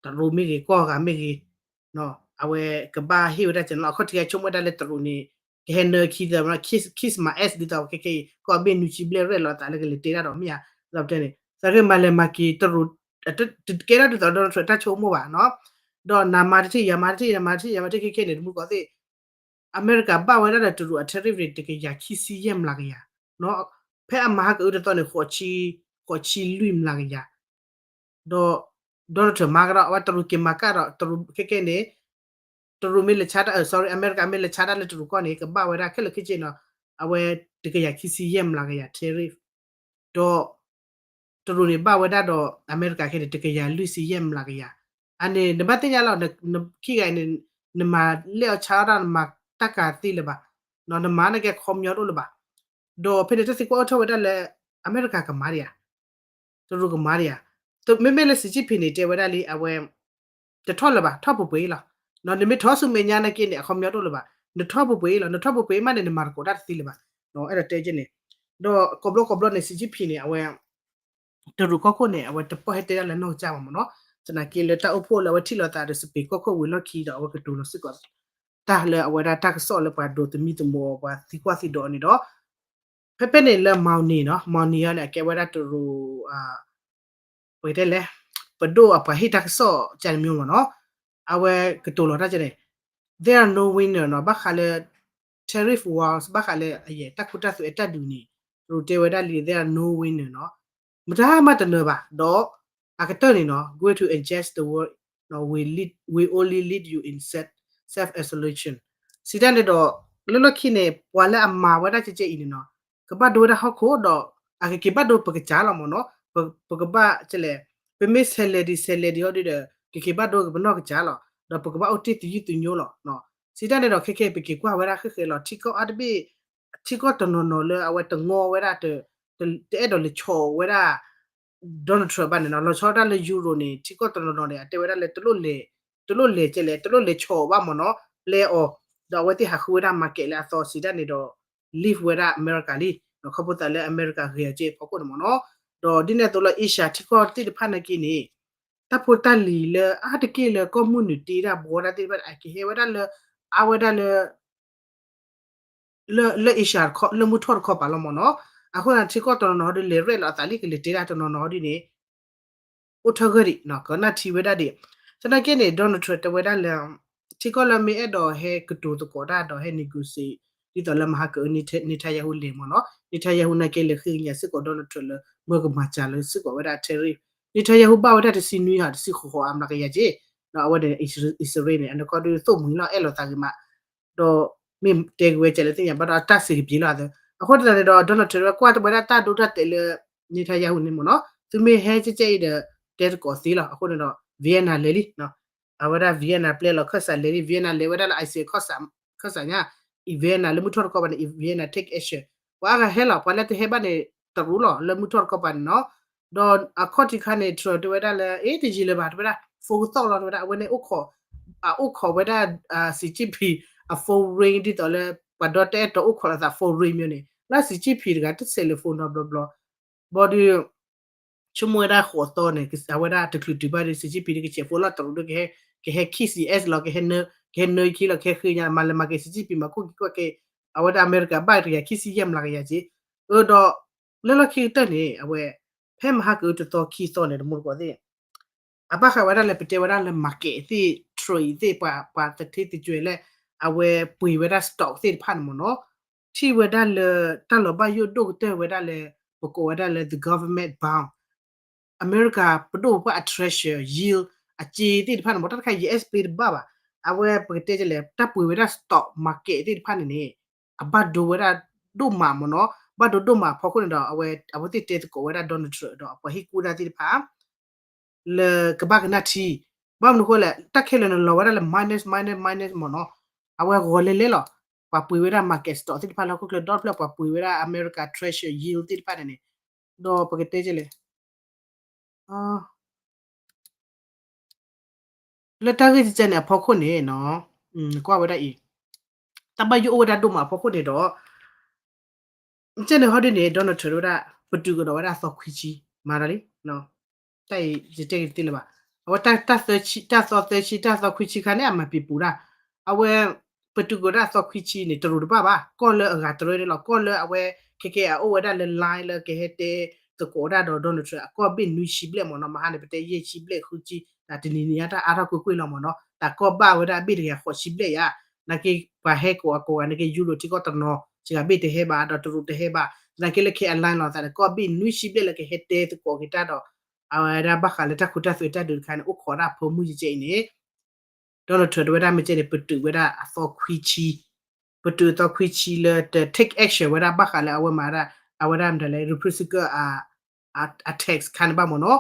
တရူးမ့ၢ်ဂ့ၤ ကီၢ်ဂၤမ့ၢ်ဂ့ၤ အဝဲကဘၣ်ဟ့ၣ်ဝဲဒၣ်ကနီၤ အခီၣ်ထံးခါဆိကမိၣ်ဝဲဒၣ်လၢတရူးန့ၣ် ကဟဲနၢခံသၢ kiss kiss my ass ဒ်သိးခဲကဲအံၤ ကီၢ်ဘ့ၣ်နွံဆံဘျဲၣ်ရဲၣ်လီၤသးလၢကလဲၤတဲတၢ်ဒီးမ့ၢ်ဧါ သနာ်က့ မၤလဲၤမၤက့ၤတရူး တကဲထီၣ်ဒ်သိး Donald Trump တၢ်ဆိကမိၣ်ဘၣ်နီၤ ဒီးနမၤတထံၣ်ယမၤတထံၣ် နမၤတထံၣ်ယမၤတထံၣ် ခဲကဲန့ၣ် တမူတကိးသ့ၣ် အမဲရကၤဘၣ်ဝဲဒၣ်ဒီးတရူးအ tariff rate တကယၤခံဆံယဲၢ်မျးကယၤ ဖဲအမၤဟါကအုတသီန့ၣ် ဃိးဆံလွံၢ်မျးကယၤ ဒီး Donald Trump မၤကဒီး အဝဲတရူးက့ၤမၤကၣ်ဒီး တရူးခဲကဲန့ၣ် တရူးမ့ၢ်လဲၤဆါတၢ် sorry အမဲရကၤမ့ၢ်လဲၤဆါတၢ်လၢတရူးကီၢ်န့ၣ် ကဘၣ်ဝဲဒၣ်ခဲလၢာ်ခဲဆ့နီၤ အဝဲတကယၤခံဆံယဲၢ်မျးကယၤ tariff ဒီး တရူးန့ၣ်ဘၣ်ဝဲဒၣ်ဒီး အမဲရကၤခဲန့ၣ် တကယၤလွံၢ်ဆံယဲၢ်မျးကယၤ အန့ၣ် နဘၣ်သ့ၣ်ညါလီၤ ခံဂၤအံၤန့ၣ် နမၤလဲၢ်အီၤဆါအီၤတၢ် နမၤတၢ်ကၤသ့လၢၤဘၣ် နမၤနာ်က့အခီပညီတအိၣ်လၢၤဘၣ် ဒီးဖဲန့ၣ်တၢ်သံကွၢ်အိၣ်ထီၣ်ဝဲဒၣ်လၢ အမဲရကၤကမၤဒံးဧါ တရူးကမၤဒံးဧါ မ့မ့ၢ်လၢ Xi Jinping န့ၣ် တဲဝဲဒၣ်လံ အဝဲ တထီၣ်လၢၤဘၣ် ထီၣ်ပှဲၤပှဲၤအံၤလီၤ နမ့ၢ်ထီၣ်ဆူမဲာ်ညါနာ်က့န့ၣ် အခီပညီတအိၣ်လၢၤဘၣ် နထီၣ်ပှဲၤပှဲၤအံၤလီၤ နထီၣ်ပှဲၤပှဲၤအံၤမးန့ၣ် နမၤသကိးတၢ်တသ့လၢၤဘၣ် အဲၣ်ဒိးတဲက့န့ၣ် ဒီးကိးဘျီကိးဘျီန့ၣ် Xi Jinping န့ၣ် အဝဲ တရူးကီၢ်ခိၣ်န့ၣ် အဝဲတပီၢ်ဟဲတဲဒၣ်လၢနီၢ်ကစၢ်ဘၣ်မ့ၢ်နီၤ သနာ်က့လၢတၢ်အိၣ်ဖှိၣ်လၢအဝဲထံၣ်လိာ်သးဒီး Spain ကီၢ်ခိၣ်ဝံၤလီၢ်ခံဒီး အဝဲကတိၤလီၤစ့ၢ်ကီး တၢ်လၢအဝဲဒၣ်တၢ်ကစီၣ်လၢပှၤဒိးသမံသမိးအီၤ ပှၤသံကွၢ်သံဒိးအီၤန့ၣ်ဒီး ဖဲဖဲန့ၣ်လၢ Mao Ning နီၤ Mao Ning အီၤန့ၣ် အကဲဝဲဒၣ်တရူး ပကတဲလဲၣ် ပဒိၣ်အပှၤဟ့ၣ်တၢ်ကစီၣ်ကန့ၣ်မ့ၢ်မ့ၢ်နီၤ အဝဲကတိၤလီၤတၢ်ကန့ၣ် there are no winner နီၤ, ဘၣ်ဃးလၢ tariff wars ဘၣ်ဃးလၢအယဲၢ်တၢ်ခူတၢ်သွဲအတၢ်ဒုးန့ၣ် တရူးတဲဝဲဒၣ်လံ there are no winner နီၤ, မတၤမးတနၢၤဘၣ်, ဒီးအကတၢၢ်န့ၣ်နီၤ going to adjust the world နီၤ will lead, will only lead you in self, self-isolation စံးတၢ်န့ၣ်ဒီး လၢလီၢ်ခံန့ၣ် ပှၤလၢအမၤဝဲဒၣ်ကဲကဲအံၤန့ၣ်နီၤ ကဘၣ်ဒိဝဲဒၣ်ဟီၣ်ခိၣ်ဒီး အကက့ၤဘၣ်ဒိပကစၢ်လီၤမ့ၢ်နီၤ, ပကဘၣ်ကလဲၣ်, ပမ့ၢ်ဆဲးလဲၤဒံးဆဲးလဲၤဒံးအီၤဒ်ဒီး ကက့ၤဘၣ်ဒိကပနီၢ်ကစၢ်လီၤ, ဒီးပကဘၣ်အိၣ်တ့ၢ်သယုၢ်သညိလီၤ. စံးတၢ်န့ၣ်ဒီး ခဲကဲပက့ၤကွၢ်ဝဲဒၣ်ဃဲဃဲလီၤ ထံကီၢ်အါတဘ့ၣ် ထံကီၢ်တနီၤနီၤလၢအဝဲတငီဝဲဒၣ် တအဲၣ်ဒိးလဲၤဆီၣ်ဝဲဒၣ် Donald Trump ဘၣ်န့ၣ်နီၤ, လီၤဆီဒၣ်တၢ်လၢ Euro န့ၣ် ထံကီၢ်တနီၤနီၤန့ၣ် အတဲဝဲဒၣ်လၢ တလိၣ်လဲၤကဲလဲၣ် တလိၣ်လဲၤဆီၣ်ဘၣ်မ့ၢ်နီၤ, ပျဲအီၤ, ဒီးအဝဲသ့ၣ်ဟးဃုဝဲဒၣ် market လၢအသီစံးတၢ်န့ၣ်ဒီး leave ဝဲဒၣ် America လံ, ခီဖျိသးလၢ America ဂဲၤအီၤကဲအဖီခိၣ်န့ၣ်မ့ၢ်နီၤ, ဒီးဒ်န့ၣ်အသိးလၢ Asia ထံကီၢ်သ့ၣ်တဖၣ်နာ်က့န့ၣ် တၢ်ဖိတၢ်လံၤလၢအါတက့ၢ်လၢကီၢ်မုၢ်နုာ်တ့တၢ်ဘှီတၢ်သ့ၣ်တဖၣ် အကဟဲဝဲဒၣ်လၢ အါဝဲဒၣ်လၢ လၢ လၢ Asia လၢမုၢ်ထီၣ်တခီပၤလီၤမ့ၢ်နီၤ, အဃိသတးထံကီၢ်တနီၤနီၤဒီး လဲၤရဲၣ်လီၤအသးလံ ကလဲၤတ့တၢ်တနီၤနီၤဒ်န့ၣ် အိၣ်ထၢၣ်ဂၢၢ်ဒံး ကနၣ်ထံဝဲဒၣ်ဒံး, သနာ်က့န့ၣ် Donald Trump တဲဝဲဒၣ်လၢ ထံကီၢ်လၢမ့ၢ်အဲၣ်ဒိးဟဲကတိၤသကိးတၢ်ဒီးဟဲ negotiate ဒ်သိးလၢမဟါက Netanyahu လဲၤမ့ၢ်နီၤ, Netanyahu နာ်က့လဲၤဃ့ကညးစ့ၢ်ကီး Donald Trump လၢမၢကမၤစှၤလၢစ့ၢ်ကီးဝဲဒၣ် tariff, Netanyahu ဘၣ်ဝဲဒၣ်တဆံနွံဟး တဆံဃိးဃိးအမျးကယၤက့, ဒီးအဝဲန့ၣ် Israel န့ၣ် အနီၢ်ကီၢ်ဒုးသိၣ်မှံၤလီၤ အဲၣ်လိာ်သးဂ့ၤမး ဒီးမ့ၢ်တဲက့ၤဝဲကဲလဲၣ်သ့ၣ်ညါဘၣ်ဒီးတၢ်စံးကပ့ၤလီၤသး, အဃိသတးန့ၣ်ဒီး Donald Trump ဝဲကွၢ်တဝဲဒၣ်တၢ်ဒိတၢ်တဲာ်လၢ Netanyahu န့ၣ်မ့ၢ်နီၤ, သုမ့ၢ်ဟဲကဲကဲအံၤဒီး တဲသကိးသ့လီၤ, အဃိန့ၣ်ဒီး Vienna လဲၤလံ, အဝဲဒၣ် Vienna ပျဲလီၤခၢၣ်စးလဲၤလံ, Vienna လဲၤဝဲဒၣ်လၢ ICE ခၢၣ်စးညါ, Vienna လၢမုၢ်ထီၣ်တခီပၤန့ၣ် Vienna take action, ပှၤအါဂၤဟဲလီၤ ပှၤလၢတဟဲဘၣ်န့ၣ် တရူးလီၤ လၢမုၢ်ထီၣ်တခီပၤန့ၣ်နီၤ, ဒီးအခီၣ်ထံးခါန့ၣ် Trump တဲဝဲဒၣ်လၢ အ့ တယံာ်လၢၤဘၣ် တဲဝဲဒၣ် phone ကသီၣ်လီၤ တဲဝဲဒၣ် အဝဲန့ၣ် အိၣ်ခိးဝဲဒၣ် Xi Jinping အ phone ring ဒ်သိးလၢ ပှၤဒီတအဲၣ်တီအိၣ်ခိးလိာ်သး phone ring မ့ၢ်န့ၣ် လၢ Xi Jinping တဂၤတဆဲးလၢ phone နီတဘျီဘျီ, ဘၣ်ဒီး ဆိကမိၣ်ဝဲဒၣ်ဃိးသီန့ၣ် အဝဲဒၣ်တချုးတုၤဘၣ်ဒီး Xi Jinping ဒီးကဆဲး phone လီၤတရူးဒီး ကဟဲ ကဟဲ kiss ass လီၤ ကဟဲ နၢ ကဟဲနၢခံလီၤ ကဟဲဃ့ညါ မၤလၢမၤက့ၤ Xi Jinping မၤခိၣ်က့ၤကွၢ်က့ၤ, အဝဲဒၣ်အမဲရကၤဘၣ်တကယၤခံဆံယဲၢ်မျးကယၤက့, အၢ ဒီး လၢလီၢ်ခံကတၢၢ်န့ၣ် အဝဲ ဖဲမဟါကအုတသီခံသီန့ၣ် တမူတကိးသ့ၣ် အဘၣ်ဃးဝဲဒၣ်လၢပတဲဝဲဒၣ်လၢ market သ့ၣ် trade သ့ၣ် ပှၤ ပှၤသထ့သကွဲးလၢ အဝဲပှ့ၤဝဲဒၣ် stock သ့ၣ်တဖၣ်န့ၣ်မ့ၢ်နီၤ, ထံၣ်ဝဲဒၣ်လၢ တၢ်လီၤဘၣ်ယိၣ်ဒိၣ်ကတၢၢ်ဝဲဒၣ်လၢ ပကိးဝဲဒၣ်လၢ the government bond အမဲရကၤ ပဒိၣ်ပပှၢ်အ treasury yield အစ့သ့ၣ်တဖၣ်န့ၣ်မ့ၢ် တၢ်တခါ U S ပျ့တဘၣ်ဘၣ်, အဝဲပကတဲလဲၣ် တၢ်ပှ့ၤဝဲဒၣ် stock market သ့ၣ်တဖၣ်န့ၣ်န့ၣ် အဘၣ်ဒိဝဲဒၣ်ဒိၣ်မးမ့ၢ်နီၤ, ဘၣ်ဒိဒိၣ်မးအဖီခိၣ်န့ၣ်ဒီး အဝဲ အဝဲသ့ၣ်တဲသကိးဝဲဒၣ် Donald Trump ဒီးအပှၤဟ့ၣ်ကူၣ်တၢ်သ့ၣ်တဖၣ် လၢကဘၣ်ကနၣ်ထံ, ဘၣ်မနုၤဃိလဲၣ် တၢ်ခဲလၢာ်န့ၣ်လီၤဝဲဒၣ်လၢ minus minus minus မ့ၢ်နီၤ, အဝဲဂီၤလဲလဲလီၤ, ပှၤပှ့ၤဝဲဒၣ် market stock သ့ၣ်တဖၣ်လၢဟီၣ်ခိၣ်ချၢ ဒီတဖျၢၣ်ပှၤပှ့ၤဝဲဒၣ် America treasury yield သ့ၣ်တဖၣ်န့ၣ်န့ၣ်, ဒီးပကတဲလဲၣ် လၢတၢ်ဂ့ၢ်ကဲန့ၣ်အဖီခိၣ်န့ၣ်နီၤ, ကွၢ်ဝဲဒၣ်အံၤ, တၢ်ဘၣ်ယိၣ်အိၣ်ဝဲဒၣ်ဒိၣ်မးအဖီခိၣ်န့ၣ်ဒီး ကဲန့ၣ်ဟီဒ်န့ၣ် Donald Trump ဝဲဒၣ် ပတုာ်ကဒီးဝဲဒၣ်အသီခွံဆံ, မၤဒီးလံ, တၢ်အံၤယတဲက့ၤတသ့လၢၤဘၣ်, အဝဲတၢ်သၢဆံ တၢ်သီသၢဆံ တၢ်သီခွံဆံခါန့ၣ် အမၤပံၤပူၤဒၣ်, အဝဲ ပတုာ်ကဒီးဝဲဒၣ်အသီခွံဆံန့ၣ် တရူးတဘၣ်ဘၣ်, ကီၢ်လၢအဂၤတရၢန့ၣ်လီၤ, ကီၢ်လၢအဝဲ ခဲကဲအအိၣ်ဝဲဒၣ်လၢ line လၢကဟဲတဲသကိးဒၣ်ဒီး Donald Trump အကီၢ်ဘ့ၣ်နွံဆံဘျဲၣ်မ့ၢ်နီၤ, မဟါန့ၣ် ပတဲယဲၢ်ဆံဘျဲၣ်ဃုဆံ, တၢ်တနံၤနံၤညါတၢ်အါထီၣ်ကွ့ၢ်ကွ့ၢ်လီၤမ့ၢ်နီၤ, တၢ်ကီၢ်ဘၣ်ဝဲဒၣ်အဘ့ၣ်တဂၤဃိးဆံဘျဲၣ်ယါ, နာ်က့ပှၤဟဲကိးအကိးဂၤ နာ်က့ Europe ထံကီၢ်တနီၤ စှၤဘ့ၣ်တဟဲဘၣ် ဒီးတရူးတဟဲဘၣ်, သနာ်က့လၢခဲအံၤ line လီၤသးဒီး ကီၢ်ဘ့ၣ်နွံဆံဘျဲၣ်လၢကဟဲတဲသကိးက့ၤတၢ်ဒီး အဝဲဒၣ်ဘၣ်ဃးလၢတၢ်ခူတၢ်သွဲတၢ်ဒုးတခါန့ၣ် အိၣ်ခိးဒၣ်ဖိမုၣ်ကဲအံၤန့ၣ် Donald Trump တဲဝဲဒၣ်မ့ၢ်ကဲန့ၣ် ပတုာ်ဝဲဒၣ်အသီခွံဆံ, ပတုာ်အသီခွံဆံလၢတ take action ဝဲဒၣ်ဘၣ်ဃးလၢအဝဲမၤဒၣ် အဝဲဒၣ်မတၤလဲၣ် reciprocal အ tax ခါန့ၣ်ဘၣ်မ့ၢ်နီၤ,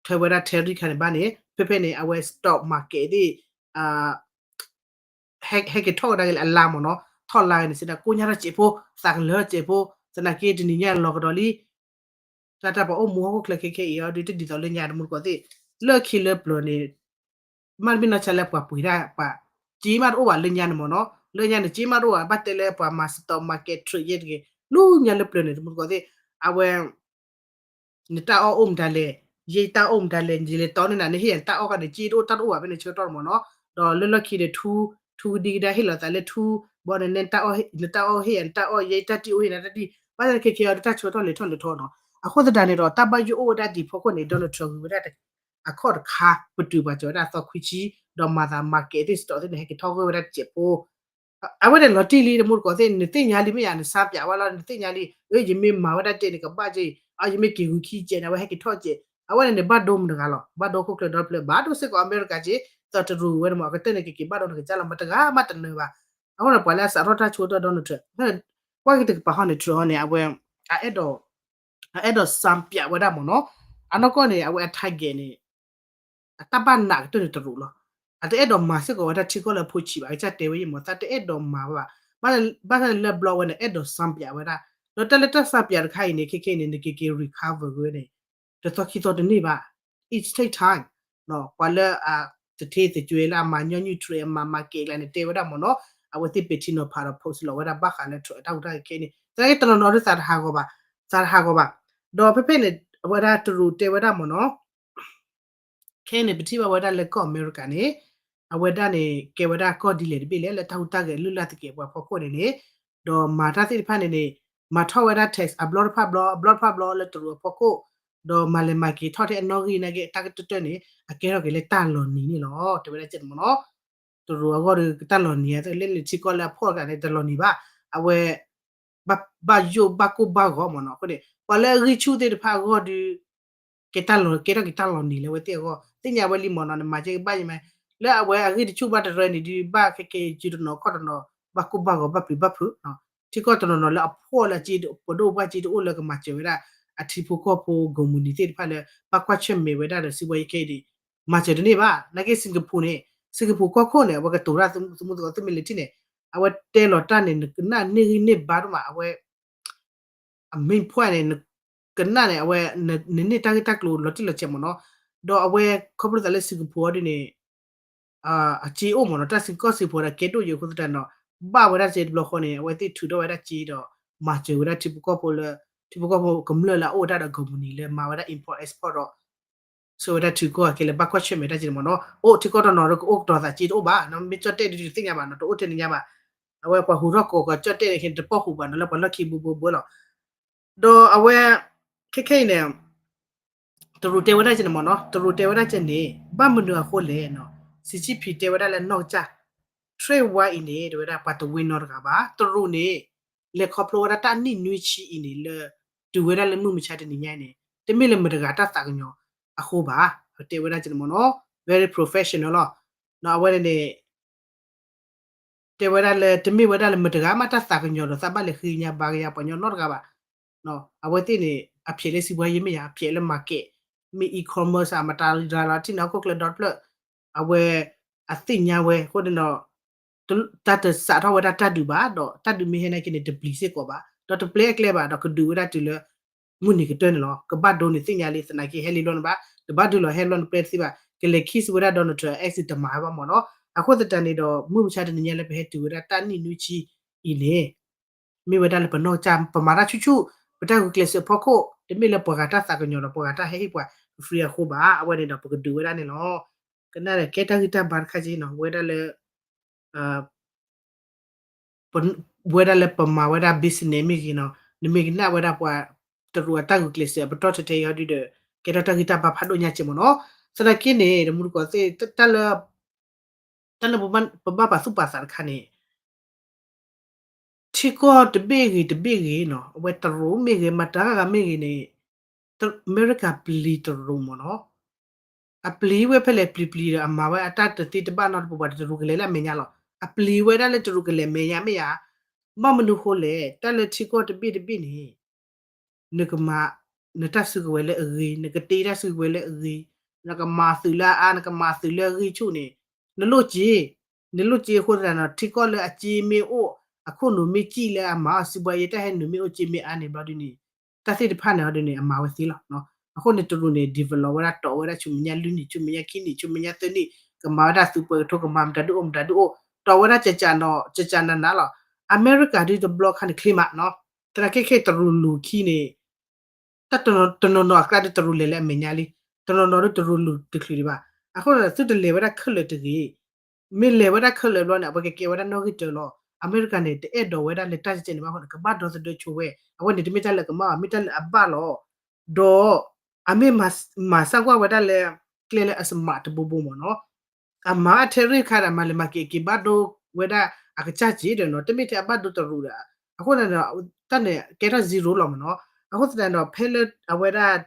ထၢဝဲဒၣ် tariff ခါန့ၣ်ဘၣ်န့ၣ် ဖဲဖဲန့ၣ် အဝဲ stock market သ့ၣ် ဟဲက့ၤထီၣ်ကဒါက့ၤလၢအလါမ့ၢ်နီၤ, ထီၣ်လါက့ၤန့ၣ်စ့ၢ်ကီး ကိညါထီၣ်စဲးဖိ, သးကလၢၤထီၣ်စဲးဖိ, သနာ်က့တနံၤညါလီၤကဒီးလံ တၢ်တၢ်ပှၤအိၣ်မူဟီၣ်ခိၣ်ချၢခဲခဲအံၤအီၤဒုး တဒ်သိးလၢညါတမူတကိးသ့ၣ်, လၢခံလၢပျၢၤန့ၣ် မ့တမ့ၢ်နီၢ်ဆါလၢပှၤပှ့ၤတၢ်ပှၤ က့မးတအိၣ်ဘၣ်လၢညါန့ၣ်မ့ၢ်နီၤ, လၢညါန့ၣ် က့မးတအိၣ်ဘၣ် ဘၣ်တဲလၢပှၤမၤ stock market trade ယဲတဂ့ၤ, လၢညါလၢပျၢၤန့ၣ် တမူတကိးသ့ၣ်, အဝဲ နတၢ်အီၣ်အိၣ်မတၤလဲၣ်, ယဲတၢ်အီၣ်မတၤလဲၣ်, ယလဲၤတီန့ၢ်နၤ နဟ့ၣ်ယၤနတၢ်အီၣ်ခါန့ၣ် က့တအိၣ်တၢ်တအိၣ်ဘၣ်ဖဲန့ၣ်ဆၢကတီၢ်မ့ၢ်နီၤ, ဒီးလၢလီၢ်ခံဒီး ထူ ထူကဒံကဒါဟ့ၣ်လီၤသးလၢထူ, ဘီန့ၣ် နတၢ်အီၣ်ဟ့ၣ်ယၤနတၢ်အီၣ်, ယဲတၢ်တံၢ်အိၣ်ဟ့ၣ်နၤတၢ်တံၢ်, ဘၣ်ဆၣ်ခဲခဲအံၤဒီးတၢ်ဆၢကတီၢ်လဲၤထီၣ်လဲၤထီနီၤ, အဃိသတးန့ၣ်ဒီး တၢ်ဘၣ်ယိၣ်အိၣ်ဝဲဒၣ်ဒ်ဖီခိၣ်န့ၣ် Donald Trump ဂုာ်ဝဲဒၣ် အခီၣ်တခါ ပတုာ်ပှၤစၢၤဝဲဒၣ်သီခွံဆံ, ဒီးမၤသးမၤကဲးသ့ၣ် စတီၣ်သ့ၣ်န့ၣ် ဟဲက့ၤထီၣ်ဂၢၢ်ဝဲဒၣ်တစဲးဖိ အဝဲန့ၣ်လီၤတံၢ်လံ တမူတကိးသ့ၣ် နသ့ၣ်ညါလံမ့ၢ်ယါ နစါပၠးဝဲလီၤ နသ့ၣ်ညါလံ အၢ ယမ့ၢ်မၤဝဲဒၣ်တ့ၢ်န့ၣ် ကဘၣ်က့ၤ အ ယမ့ၢ်က့ၤဂုာ်ခံကဲးန့ၣ် အဝဲဟဲက့ၤထီၣ်ကဲး အဝဲန့ၣ်န့ၣ် ဘၣ်ဒိမတဂၤလီၤ ဘၣ်ဒိခိၣ်ချၢဒီဖျၢၣ် ဘၣ်ဒိစ့ၢ်ကီးအမဲရကၤက့ၤ သးတရူးဝဲန့ၣ်မး အကတၢၢ်န့ၣ် ကက့ၤဘၣ်ဒိနကစၢ်လီၤ မတဂၤမးတနၢၤဘၣ် အဃိန့ၣ် ပှၤလၢအစးထီၣ်တၢ်ဆိတၢ်ဒီနထၢၣ် ကွၢ်က့ၤတကပၤဟီန့ၣ် ထရၣ်န့ၣ် အဝဲ အအဲၣ်ဒိး အအဲၣ်ဒိးစါပၠးဝဲဒၣ်မ့ၢ်နီၤ အနီၢ်ကီၢ်န့ၣ် အဝဲအ target န့ၣ် အတၢ်ဘၣ်နးကတၢၢ်န့ၣ်တရူးလီၤ. အတအဲၣ်ဒိးမၤစ့ၢ်ကီးဝဲတၢ်ထံကီၢ်လၢအဖိဆံးဘၣ် ကစၢ်တဲဝဲယံၤမ့ၢ် သးတအဲၣ်ဒိးမၤဝဲဘၣ်. ဘၣ်ဆၣ်လၢဘျီဝဲန့ၣ် အဲၣ်ဒိးစါပၠးဝဲဒၣ်. ဒီးတၢ်လၢတၢ်စါပၠးတခါအံၤန့ၣ် ခဲခဲအံၤန့ၣ် နကက့ၤ recover ဝဲန့ၣ် တသီခံသီတန့ၢ်ဘၣ်. It take time. ပှၤလၢအတထ့သကွဲလၢအမၤညီနုၢ် train အမၤမၤကဲးကျါန့ၣ် တဲဝဲဒၣ်မ့ၢ်နီၤ အဝဲသ့ၣ်ပဲာ်ထံနီၤဖးဒီး post လီၤဝဲဒၣ်ဘၣ်ဃးလၢ train အတၢ်ဟူးတၢ်ဂဲၤခဲအံၤန့ၣ် သနာ်က့တနီၤနီၤဒုးသးတဟးဂီၤဘၣ်, သးတဟးဂီၤဘၣ်. ဒီးဖဲဖဲန့ၣ် အဝဲဒၣ်တရူးတဲဝဲဒၣ်မ့ၢ်နီၤ ခဲအံၤန့ၣ် ပထံၣ်ဘၣ်ဝဲဒၣ်လၢကီၢ်အမဲရကၤန့ၣ် အဝဲဒၣ်န့ၣ် ကဲဝဲဒၣ်ကီၢ်ဒ်လဲၣ်တဘ့ၣ်လဲၣ် လၢတၢ်ဟူးတၢ်ဂဲၤလုၢ်လၢ်သကဲးပဝးဖီခိၣ်န့ၣ်န့ၣ် ဒီးမၤတၢ်သ့ၣ်တဖၣ်န့ၣ်န့ၣ် မၤထီၣ်ဝဲဒၣ် tax အဘျီတဖၣ်ဘျီ အဘျီတဖၣ်ဘျီလၢတရူးအဖီခိၣ်, ဒီးမၤလဲၤမၤက့ၤထီၣ်ထဲအနီၣ်ဂံၢ်နာ်က့ တၢ်ကတၢၢ်တၢၢ်န့ၣ် အကဲထီၣ်က့ၤလၢတၢ်လီၤနံၤန့ၣ်လီၤ. တဲဝဲဒၣ်ကဲန့ၣ်မ့ၢ်နီၤ တရူးအဂီၢ်ဒီးကတၢ်လီၤနံၤဧါ လၢနထံကီၢ်လၢအဖှီၣ်တဂၤန့ၣ် တလီၤနံၤဘၣ်. အဝဲ ဘၣ်ယိၣ်ဘၣ်ကိၢ်ဘၣ်ဂီၤမ့ၢ်နီၤ. အဃိန့ၣ် ပှၤလၢအဂံၢ်ဆူၣ်သ့ၣ်တဖၣ်အဂီၢ်ဒီး ကဲတၢ်လီၤ ကဲထီၣ်က့ၤတၢ်လီၤနံၤလၢအဝဲသ့ၣ်အဂီၢ် သ့ၣ်ညါဝဲလံမ့ၢ်နီၤ နမၤကဲကဘၣ်ယမး လၢအဝဲအဂံၢ်တဆူၣ်ဘၣ်တရၢန့ၣ်ဒီး ဘၣ်ခဲကဲစုတနီၤခီၣ်တနီၤ ဘၣ်ကိၢ်ဘၣ်ဂီၤဘၣ်ပျံၤဘၣ်ဖုး ထံကီၢ်တနီၤနီၤလၢအဖှီၣ်လၢအက့ ပဒိၣ်ပှၢ်က့တအိၣ်လၢကမၤစၢၤဝဲဒၣ် အထံဖိကီၢ်ဖိ ကိးမုၢ်နံၤသ့ၣ်တဖၣ်လၢ ဘၣ်ကွၢ်ဆၢၣ်မဲာ်ဝဲဒၣ်ဒီး စံးဘှီယခဲအံၤန့ၣ် မၤစၢၤတန့ၢ်ဘၣ်. နာ်က့ Singapore န့ၣ် Singapore ကီၢ်ခိၣ်န့ၣ် အဝဲကတိၤတၢ်သမူသကိး သုမ့ၢ်လဲၤထံၣ်န့ၣ် အဝဲတဲလီၤတၢ်န့ၣ် နကနၣ်န့ၢ်ဂံၢ်န့ၢ်ဘါဒိၣ်မး အဝဲ အ main point န့ၣ် နကနၣ်န့ၣ် အဝဲ နန့ၢ်တၢ်ဂ့ၢ်တၢ်ကျိၤလီၤတံၢ်လီၤဆဲးမ့ၢ်နီၤ. ဒီးအဝဲ ခီဖျိသးလၢ Singapore အီၤဒ်န့ၣ် အစ့အိၣ်မ့ၢ်နီၤ တၢ်စ့ကီၢ် Singapore ဒီးကဲဒိၣ်ယိာ်အဃိသတးဒီး ဘၣ်ဝဲဒၣ်စ့တဘျီဃီန့ၣ် အဝဲသ့ၣ်ထုးထီၣ်ဝဲဒၣ်စ့ဒီး မၤစၢၤဝဲဒၣ်ထံဖိကီၢ်ဖိလၢ ထံဖိကီၢ်ဖိကမျၢၢ်လၢအအိၣ်ဝဲဒၣ်ဒီးကိးမုၢ်နံၤလၢမၤဝဲဒၣ် import export ဒီး ဆိဝဲဒၣ်ထံကီၢ်အကဲလၢဘၣ်ကွၢ်ဆၢၣ်မဲာ်တၢ်စ့န့ၣ်မ့ၢ်နီၤ. အိၣ်ထံကီၢ်တနီၤဒီးကအိၣ်ကတီၤသးစ့တအိၣ်ဘၣ်, မ့ၢ်ကၠီၣ်တဲၣ်ဒုးတသ့ၣ်ညါဘၣ်နီၤ တအိၣ်ထဲန့ၣ်ညါဘၣ်. အဝဲပှၤဟူးထီၣ်ကိးကီးကၠီၣ်တဲၣ်န့ၣ် တပိာ်ဟူးဘၣ်နီၤ လၢပှၤလီၢ်ခံဘိဘိဘိလီၤ. ဒီးအဝဲ ခဲခဲအံၤန့ၣ် တရူးတဲဝဲဒၣ်ကဲန့ၣ်မ့ၢ်နီၤ တရူးတဲဝဲဒၣ်ကဲန့ၣ် ဘၣ်မနုၤအဃိလဲၣ်နီၤ စံးဆံၣ်ဖံးတဲဝဲဒၣ်လၢနီၢ်ကစၢ် trade war အံၤန့ၣ် တဲဝဲဒၣ်ပှၤတဝ့ၤနီတဂၤဘၣ် တရူးန့ၣ် လဲၤခီဖျိဝဲဒၣ်တၢ်နံၣ်နွံဆံအံၤန့ၣ်လၢ တုၤဝဲဒၣ်လၢမုၢ်မဆါတနံၤညါအံၤန့ၣ် တမ့ၢ်လၢမတဂၤတၢ်သးကညီၤအဃိဘၣ်. တဲဝဲဒၣ်ကဲန့ၣ်မ့ၢ်နီၤ very professional လီၤ. အဝဲန့ၣ်န့ၣ် တဲဝဲဒၣ်လၢ တမ့ၢ်ဝဲဒၣ်လၢမတဂၤမးတၢ်သးကညီၤဒီး သးဘၣ်လဲၤဃ့ကညးဘါကညးပှၤကညီနီတဂၤဘၣ်. အဝဲသ့ၣ်န့ၣ် အဖျဲးလၢစံးဘှီယဲၢ်မ့ၢ်ယါ အဖျဲးလၢ market မ့ၢ် e-commerce အမတၤရၤလီၤထံၣ်န့ၣ် ဟီၣ်ခိၣ်ချၢဒီတဖျၢၣ် အဝဲ အသ့ၣ်ညါဝဲ အဃိန့ၣ်ဒီး တၢ်တစးထီၣ်ဝဲဒၣ်တၢ်ဒုးဘၣ် ဒီးတၢ်ဒုးမ့ၢ်ဟဲနာ်က့န့ၣ် တပျံၤစ့ၢ်ကီးဘၣ် ဒီးတပျဲအကျဲဘၣ် ဒီးကဒုးဝဲဒၣ်တုၤလၢ မုၢ်နံၤကတၢၢ်န့ၣ်လီၤ. ကဘၣ်ဒိန့ၣ်သ့ၣ်ညါလံ သနာ်က့ဟဲလံဘျီန့ၣ်ဘၣ် တဘၣ်ဒုးလီၤဟဲဘျီန့ၣ်ပျဲတသ့ဘၣ် ကလဲၤခံစ့ဝဲဒၣ် Donald Trump အ exit တမၤဝဲဘၣ်မ့ၢ်နီၤ. အဃိသတးန့ၣ်ဒီး မုၢ်မဆါတနံၤညါလၢပဟဲတုၤဝဲဒၣ်တၢ်နံၣ်နွံဆံ အံၤန့ၣ် မ့ၢ်ဝဲဒၣ်လၢပနီၢ်ကစၢ် ပမၤတၢ်ဆူၣ်ဆူၣ် ပတၢ်ဂုာ်ကျဲးစၢးဖီခိၣ် တမ့ၢ်လၢပှၤဂၤတၢ်သးကညီၤဒီး ပှၤဂၤတၢ်ဟဲဟ့ၣ်ပှၤ free အဃိဘၣ်. အဝဲန့ၣ်ဒီးပကဒုးဝဲဒၣ်န့ၣ်လီၤ. ကနၣ်ဒီးကဲတၢ်ဂံၢ်တၢ်ဘါတခါက့နီၤ ဝဲဒၣ်လၢ ဝဲဒၣ်လၢပမၤဝဲဒၣ် business မ့ၢ်ဂ့ၤနီၤ နမ့ၢ်ကနၣ်ဝဲဒၣ်ပှၤ တရူးအတၢ်ဂုာ်ကျဲးစၢးအပတီၢ်ထဲထဲအံၤဒုဒီး ကဲထီၣ်တၢ်ဂံၢ်တၢ်ဘါဖးဒိၣ်ညါက့မ့ၢ်နီၤ. သနာ်က့န့ၣ် တမူတကိးသ့ၣ် တၢ်လၢ တၢ်လၢပဘၣ်ပာ်သူၣ်ပာ်သးတခါန့ၣ် ထံကီၢ်တဘ့ၣ်ဂ့ၤတဘ့ၣ်ဂ့ၤနီၤ အဝဲတရူးမ့ၢ်ဂ့ၤ မတၤဂၤမ့ၢ်ဂ့ၤန့ၣ် အမဲရကၤပျံၤတရူးမ့ၢ်နီၤ အပျံၤဝဲဖဲလဲၣ်ပျံၤပျံၤဒီးအမၤဝဲအတၢ်တသ့တဘၣ်နီတပူၤဘၣ်ဒီး တရူးကလဲၤလၢအမဲာ်ညါလီၤ. အပျံၤဝဲဒၣ်လၢတရူးကလဲၤမဲာ်ညါမ့ၢ်ဧါ. ဘၣ်မနုၤဃိလဲၣ် တၢ်လၢထံကီၢ်တဘ့ၣ်တဘ့ၣ်န့ၣ် နကမၤ နတၢ်စုကဝဲၤလၢအဂ့ၤ နကတ့တၢ်စုကဝဲၤလၢအဂ့ၤ နကမၤသုးလၢအအါ နကမၤသုးလၢအဂံၢ်ဆူၣ်န့ၣ် နလိၣ်စ့ နလိၣ်စ့အဃိသတးဒီး ထံကီၢ်လၢအစ့မ့ၢ်အိၣ် အခိၣ်နူာ်မ့ၢ်စံၣ်လၢအမၤအီၣ်စံးဘှီယဲၢ်တၢ်ဟဲနုာ်မ့ၢ်အိၣ်စ့မ့ၢ်အါန့ၣ်ဘျီဒ်န့ၣ် တၢ်သ့ၣ်တဖၣ်န့ၣ်အီၤဒ်န့ၣ် အမၤဝဲသ့လီၤ. အဃိန့ၣ် တရူးန့ၣ် develop ဝဲဒၣ်တီးဝဲဒၣ်ဆူမဲာ်ညါလွံၢ်နံၣ် ဆူမဲာ်ညါခံနံၣ် ဆူမဲာ်ညါသၢနံၣ် ကမၤဝဲဒၣ်သုးပှဲၤကထိ ကမၤမတၤဒုအိၣ်မတၤဒုအိၣ် တီးဝဲဒၣ်ကကနၤနၤလီၤ. အမဲရကၤဒ်တဘျီခါန့ၣ်ချ့မးနီၤ သနာ်က့ခဲတရူးလူၤခံန့ၣ် တၢ်တနီၤနီၤအကျါဒ်တရူးလဲၤလၢအမဲာ်ညါလံ တနီၤနီၤဒ်တရူးလူၤတချုးဒံးဘၣ်. အဃိန့ၣ် သုတလဲၤဝဲဒၣ်ခဲလၢာ်တဂ့ၤ မ့ၢ်လဲၤဝဲဒၣ်ခဲလၢာ်ဘျီန့ၣ် အဝဲကကဲဝဲဒၣ်နီၣ်ဂံၢ်တၢလီၤ. အမဲရကၤန့ၣ် တအဲၣ်ဒိးဝဲဒၣ်လၢတၢ်ကဲန့ၣ်ဘၣ်အဃိန့ၣ် ကဘၣ်ဒီသဒၢဆိဝဲ အဝဲန့ၣ်တမ့ၢ်တၢ်လၢကမၣ်ဘၣ် မ့ၢ်တၢ်လၢအဘၣ်လီၤ. ဒီး အမ့ၢ်မၤစၢ်ကွၢ်ဝဲဒၣ်လၢ ကျဲလၢအ smart တဘိဘိမ့ၢ်နီၤ အမၤအ tariff တခါဒီး မၤလဲၤမၤက့ၤက့ၤဘၣ်ဒိဝဲဒၣ်အကစၢ်က့ၤဒီးနီၤ, တမ့ၢ်ထဲအဘၣ်ဒိတရူးဒီး, အဃိန့ၣ်ဒီး တၢ်န့ၣ်ကဲထီၣ် zero လီၤမ့ၢ်နီၤ. အဃိသတးဒီး ဖဲလၢအဝဲဒၣ်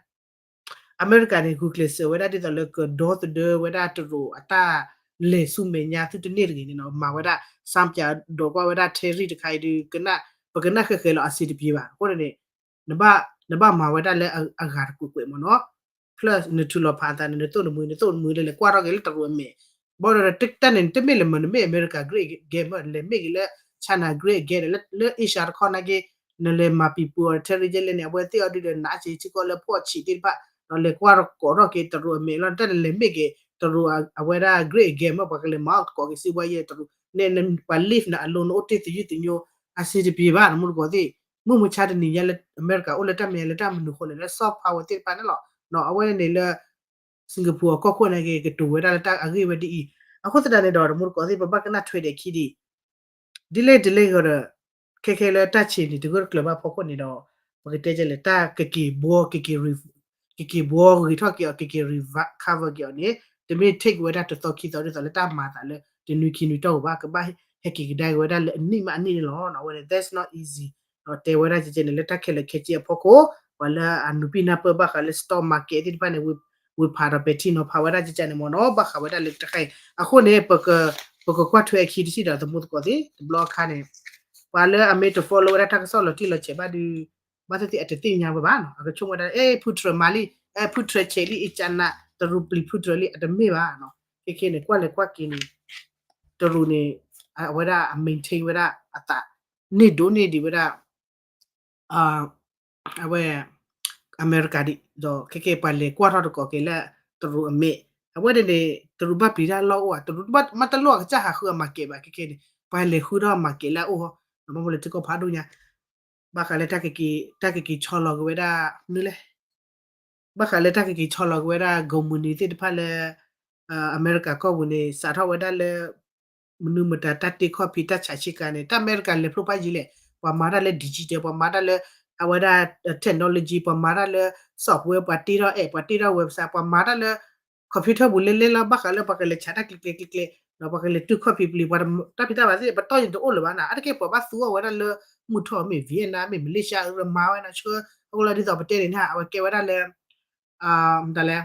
အမဲရကၤန့ၣ် ဂုာ်ကျဲးစၢးဝဲဒၣ်ဒ်သိးလၢကဒီသဒၢဝဲဒၣ်တရူးအတၢ်လဲၤဆူမဲာ်ညါသုတန့ၢ်တဂ့ၤန့ၣ်နီၤ, မၤဝဲဒၣ် စၣ်ပၠးဒိးကွၢ်ဝဲဒၣ် tariff တခါအံၤဒုး ပကနၣ်ဃဲးဃဲးလီၤ အဆင်တပြေဘၣ်. အဃိန့ၣ်န့ၣ် နဘၣ်မၤဝဲဒၣ်လၢအဂၤတကွဲးကွဲးမ့ၢ်နီၤ. ဖျၢၣ်နထုးလီၤဖးအသးန့ၣ် နသိၣ်နမှံ နသိၣ်နမှံလၢလဲၤကွၢ်ထီၣ်က့ၤလၢတရူးအမဲာ်, ဘၣ်ဒီးတၢ်န့ၣ် တမ့ၢ်လၢမ့ၢ်နမ့ၢ်အမဲရကၤ great again မ့ၢ် လဲၤမ့ၢ်က့ၤလၢ China great again လၢ Asia တခီနာ်က့ နလဲၤမၤပံၤပူၤအီၤ tariff လဲၣ်န့ၣ် အဝဲသ့ၣ်အီၤဒုးဒီး နးစ့ၤထံကီၢ်လၢဖှီၣ်ဆံးသ့ၣ်တဖၣ် ဒီးလဲၤကွၢ်ကိးထီၣ်က့ၤတရူးအမဲာ်လီၤ. တၢ်န့ၣ်လဲၤမ့ၢ်က့ၤတရူးအဝဲဒၣ် great again မ့ၢ် ပှၤကလဲၤမၤအီၣ်သကိးက့ၤစံးဘၣ်ယဲတရူးန့ၣ် ပှၤ live နၤအလိၤ နအိၣ်တ့ၢ်သယုၢ်သညိ အဆင်တပြေဘၣ် နမူတကိးသ့ၣ်. မုၢ်မဆါတနံၤညါလၢအမဲရကၤအိၣ်လၢတၢ်မဲာ်ညါလၢတၢ်မနုၤအဃိန့ၣ် လၢ soft power သ့ၣ်တဖၣ်န့ၣ်လီၤ. အဝဲန့ၣ်လၢ Singapore အကီၢ်ခိၣ်န့ၣ်က့ၤ ကတိၤဝဲဒၣ်လၢတၢ်အဂ့ၢ်ဝဲဒ်အံၤ. အဃိသတးန့ၣ်ဒီး တမူတကိးသ့ၣ် ပဘၣ်ကနၣ်ထွဲဒီးခံဒံး ဒ်လဲၣ်ဒ်လဲၣ်ဂီၤဒီး ခဲခဲလၢတၢ်ဆံးန့ၣ် တဂၢၢ်တကျၢၤဘၣ်ဖီခိၣ်န့ၣ်ဒီး ပကတဲကလဲၣ် တၢ်ကက့ၤဘှီ ကက့ၤဘှီဂ့ၤထီၣ်က့ၤအီၤ ကက့ၤ recover က့ၤအီၤန့ၣ် တမ့ၢ် take ဝဲဒၣ်တသီခံသီဒ်သိးလၢတၢ်မၤအသးလၢ တနွံခံနွံတီၢ်ဧိၤဘၣ်, ကဘၣ်ဟဲက့ၤကဒါက့ၤဝဲဒၣ်လၢအနံၣ်မးအနံၣ်န့ၣ်လီၤ. အဝဲန့ၣ် that's not easy ဒီးတဲဝဲဒၣ်ကဲကဲန့ၣ် လၢတၢ်ခဲလၢာ်ခဲဆ့အဖီခိၣ် ပှၤလၢအနုာ်ပံၢ်နၢ်ပၢၢ်ဘၣ်ဃးလၢ stock market သ့ၣ်တဖၣ်န့ၣ် ဝ့ၤဖးဒီးပဲာ်ထံနီၤဖးဝဲဒၣ်ကဲကဲန့ၣ်မ့ၢ်နီၤ ဘၣ်ဃးဝဲဒၣ်လၢတခါအံၤ. အဃိန့ၣ် ပကကွၢ်ထွဲအခံတထံၣ်ဒီး သမူသကိးသ့ၣ် တဘျီအခါန့ၣ် ပှၤလၢအမ့ၢ်တ follow ဝဲဒၣ်တၢ်ကစီၣ်လီၤတံၢ်လီၤဆဲးဘၣ်ဒီး ဘၣ်သ့ၣ်သ့ၣ်အတသ့ၣ်ညါဝဲဘၣ်နီၤ အကဆိကမိၣ်ဝဲဒၣ် အဲ ဖုထြဲးမၤလံ အဲ ဖုထြဲးဆဲးလံ အံကနး တရူးပျံၤဖုထြဲးလံ အတမ့ၢ်ဘၣ်နီၤ. ခဲခဲန့ၣ် ကွၢ်လဲၤကွၢ်က့ၤန့ၣ် တရူးန့ၣ် အဝဲဒၣ်အ maintain ဝဲဒၣ်အသး န့ၢ်ဒိၣ်န့ၢ်ဒံးဝဲဒၣ် အဝဲ အမဲရကၤဒံး ဒီးခဲကဲပှၤလဲၤကွၢ်ထီၣ်တကိးက့ၤလၢတရူးအမဲာ် အဝဲန့ၣ်န့ၣ် တရူးဘၣ်ပျံၤတၢ်လီၢ်အိၣ်ဧါ တရူးမ့ၢ်တလိၣ်အကစၢ်ဟးဃုအ market ဘၣ် ခဲကဲန့ၣ် ပှၤလဲၤဃုထီၣ် market လၢအအိၣ်ဟီ ဘၣ်မနုၤလဲၣ်ထံကီၢ်ဖးဒိၣ်ညါ ဘၣ်ဃးလၢတၢ်ကက့ၤဆီလီၤက့ၤဝဲဒၣ် မနုၤလဲၣ် ဘၣ်ဃးလၢတၢ်ကက့ၤဆီလီၤက့ၤဝဲဒၣ် ကုမ္ပဏီသ့ၣ်တဖၣ်လၢ အမဲရကၤကီၢ်ပူၤန့ၣ် စးထီၣ်ဝဲဒၣ်လၢ မနုၤမတၤတၢ်တ့ခီၣ်ဖံးတၢ်ဆးဆ့ကၤန့ၣ် တၢ်အမဲရကၤလဲၤဖျိဖးယံာ်လဲၣ် ပှၤမၤတၢ်လၢ digital ပှၤမၤတၢ်လၢ အဝဲဒၣ် technology ပှၤမၤတၢ်လၢ software ပှၤတ့ထီၣ် app ပှၤတ့ထီၣ် website ပှၤမၤတၢ်လၢ computer ပူၤလဲလဲလီၤ ဘၣ်ဃးလၢပှၤကလဲၤဆးတၢ်ကျဲကျဲကျဲကျဲ ဒီးပှၤကလဲၤတုၤခီၣ်ဖံးပျံၤ ပှၤတၢ်ဖံးတၢ်မၤသ့ၣ် ပတီၢ်ယံၤတအိၣ်လၢၤဘၣ်နၤ အါတက့ၢ်ပှၤဘၣ်သူအီၤဝဲဒၣ်လၢ မုၢ်ထီၣ်မ့ၢ် Vietnam မ့ၢ် Malaysia မၤဝဲနၤဆှၢ အဃိလၢဒ်သိးပတဲန့ၣ် အဝဲကဲဝဲဒၣ်လၢ မတၤလဲၣ်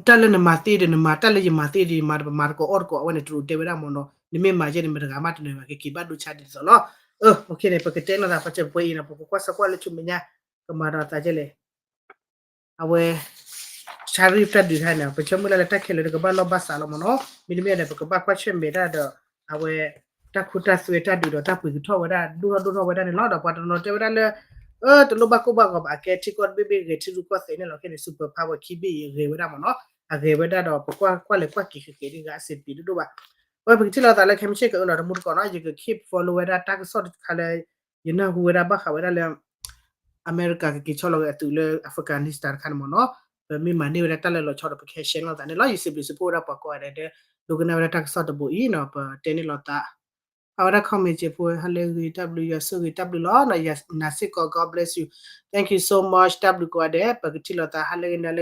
တၢ်လၢနမၤသ့ဒီးနမၤ တၢ်လၢယမၤသ့ဒီးယမၤ ပမၤတကိးအီၣ်တကိး အဝဲန့ၣ်တရူးတဲဝဲဒၣ်မ့ၢ်နီၤ နမ့ၢ်မၤယဲန့ၣ် မတဂၤမးတနၢၤဘၣ် ကက့ၤဘၣ်ဒိဆါဒ်သိးလီၤ. အၢ န့ၣ် ပကတဲလိာ်သးပှၤစၢၤပှဲၤအံၤနီၤ ပကကွၢ်စၢၤကွၢ်လၢဆူမဲာ်ညါ ကမၤဒီးသးကဲလဲၣ် အဝဲ tariff တၢ်ဒုးတခါန့ၣ် ပဆၢမုၢ်လၢ်လၢတၢ်ခဲလၢာ်ကဘၣ်လီၢ်ဘၣ်စးလီၤမ့ၢ်နီၤ မ့တမ့ၢ်ဒီး ပကဘၣ်ကွၢ်ဆၢၣ်မဲာ်တၢ်ဒီး အဝဲ တၢ်ခိတၢ်သွဲတၢ်ဒုးဒီးတၢ်ပှ့ၤကထီၣ်ဝဲဒၣ် ဒိၣ်ထီၣ်ဒိၣ်ထီၣ်ဝဲဒၣ်န့ၣ်လီၤ. ဒီးပှၤတနီၤတဲဝဲဒၣ်လၢ အၢ တလိၣ်ဘၣ်ကိၢ်ဘၣ်ဂီၤဘၣ် အကဲထံကီၢ်တဘ့ၣ်ဘ့ၣ်ဂဲၤထံရူၢ်ကီၢ်သဲးန့ၣ်လီၤ. ခဲန့ၣ် super power ခံဘ့ၣ်အံၤဂဲၤဝဲဒၣ်မ့ၢ်နီၤ အဂဲၤဝဲဒၣ်ဒီး ပကွၢ်ကွၢ်လဲၤကွၢ်က့ၤဃဲၤဃဲၤဒ်ဂၤအဆင်တပျံၤဒိၣ်ဒိၣ်ဘၣ်. အဝဲပကထံၣ်လိာ်သးလၢ ခဲမုၢ်ဆ့ၣ်ကအိၣ်နီၤ တမူတကိးနီၤ ယက keep follow ဝဲဒၣ်တၢ်ကစီၣ်တခါလၢ ယနၢ်ဟူဝဲဒၣ်ဘၣ်ဃးဝဲဒၣ်လၢ အမဲရကၤကက့ၤဆီလီၤက့ၤအသုးလၢ Afghanistan တခါန့ၣ်မ့ၢ်နီၤ ပမ့ၢ်မၤန့ၢ်ဝဲဒၣ်တၢ်လၢလီၤဆီဒီး ပကဟဲ share လိာ်သးန့ၣ်လီၤ. ယစံးဘျုးစံးဖှိၣ်ဝဲဒၣ်ပှၤကိးဂၤဒဲး ဒိကနၣ်ဝဲဒၣ်တၢ်ကစီၣ်တဘိအံၤနီၤ ပတဲန့ၢ်လိာ်သး အဝဲဒၣ် comment စ့ၢ်ဖိ ဟါလၢအဂ့ၤ တၢ်ဘျုး ယွၤဆိၣ်ဂ့ၤ တၢ်ဘျုးလီၤနီၤ ယနာ်စ့ၢ်ကီး God bless you, thank you so much တၢ်ဘျုးကိးဂၤဒဲး ပကထံၣ်လိာ်သး ဟါလၢအဂ့ၤနီၤ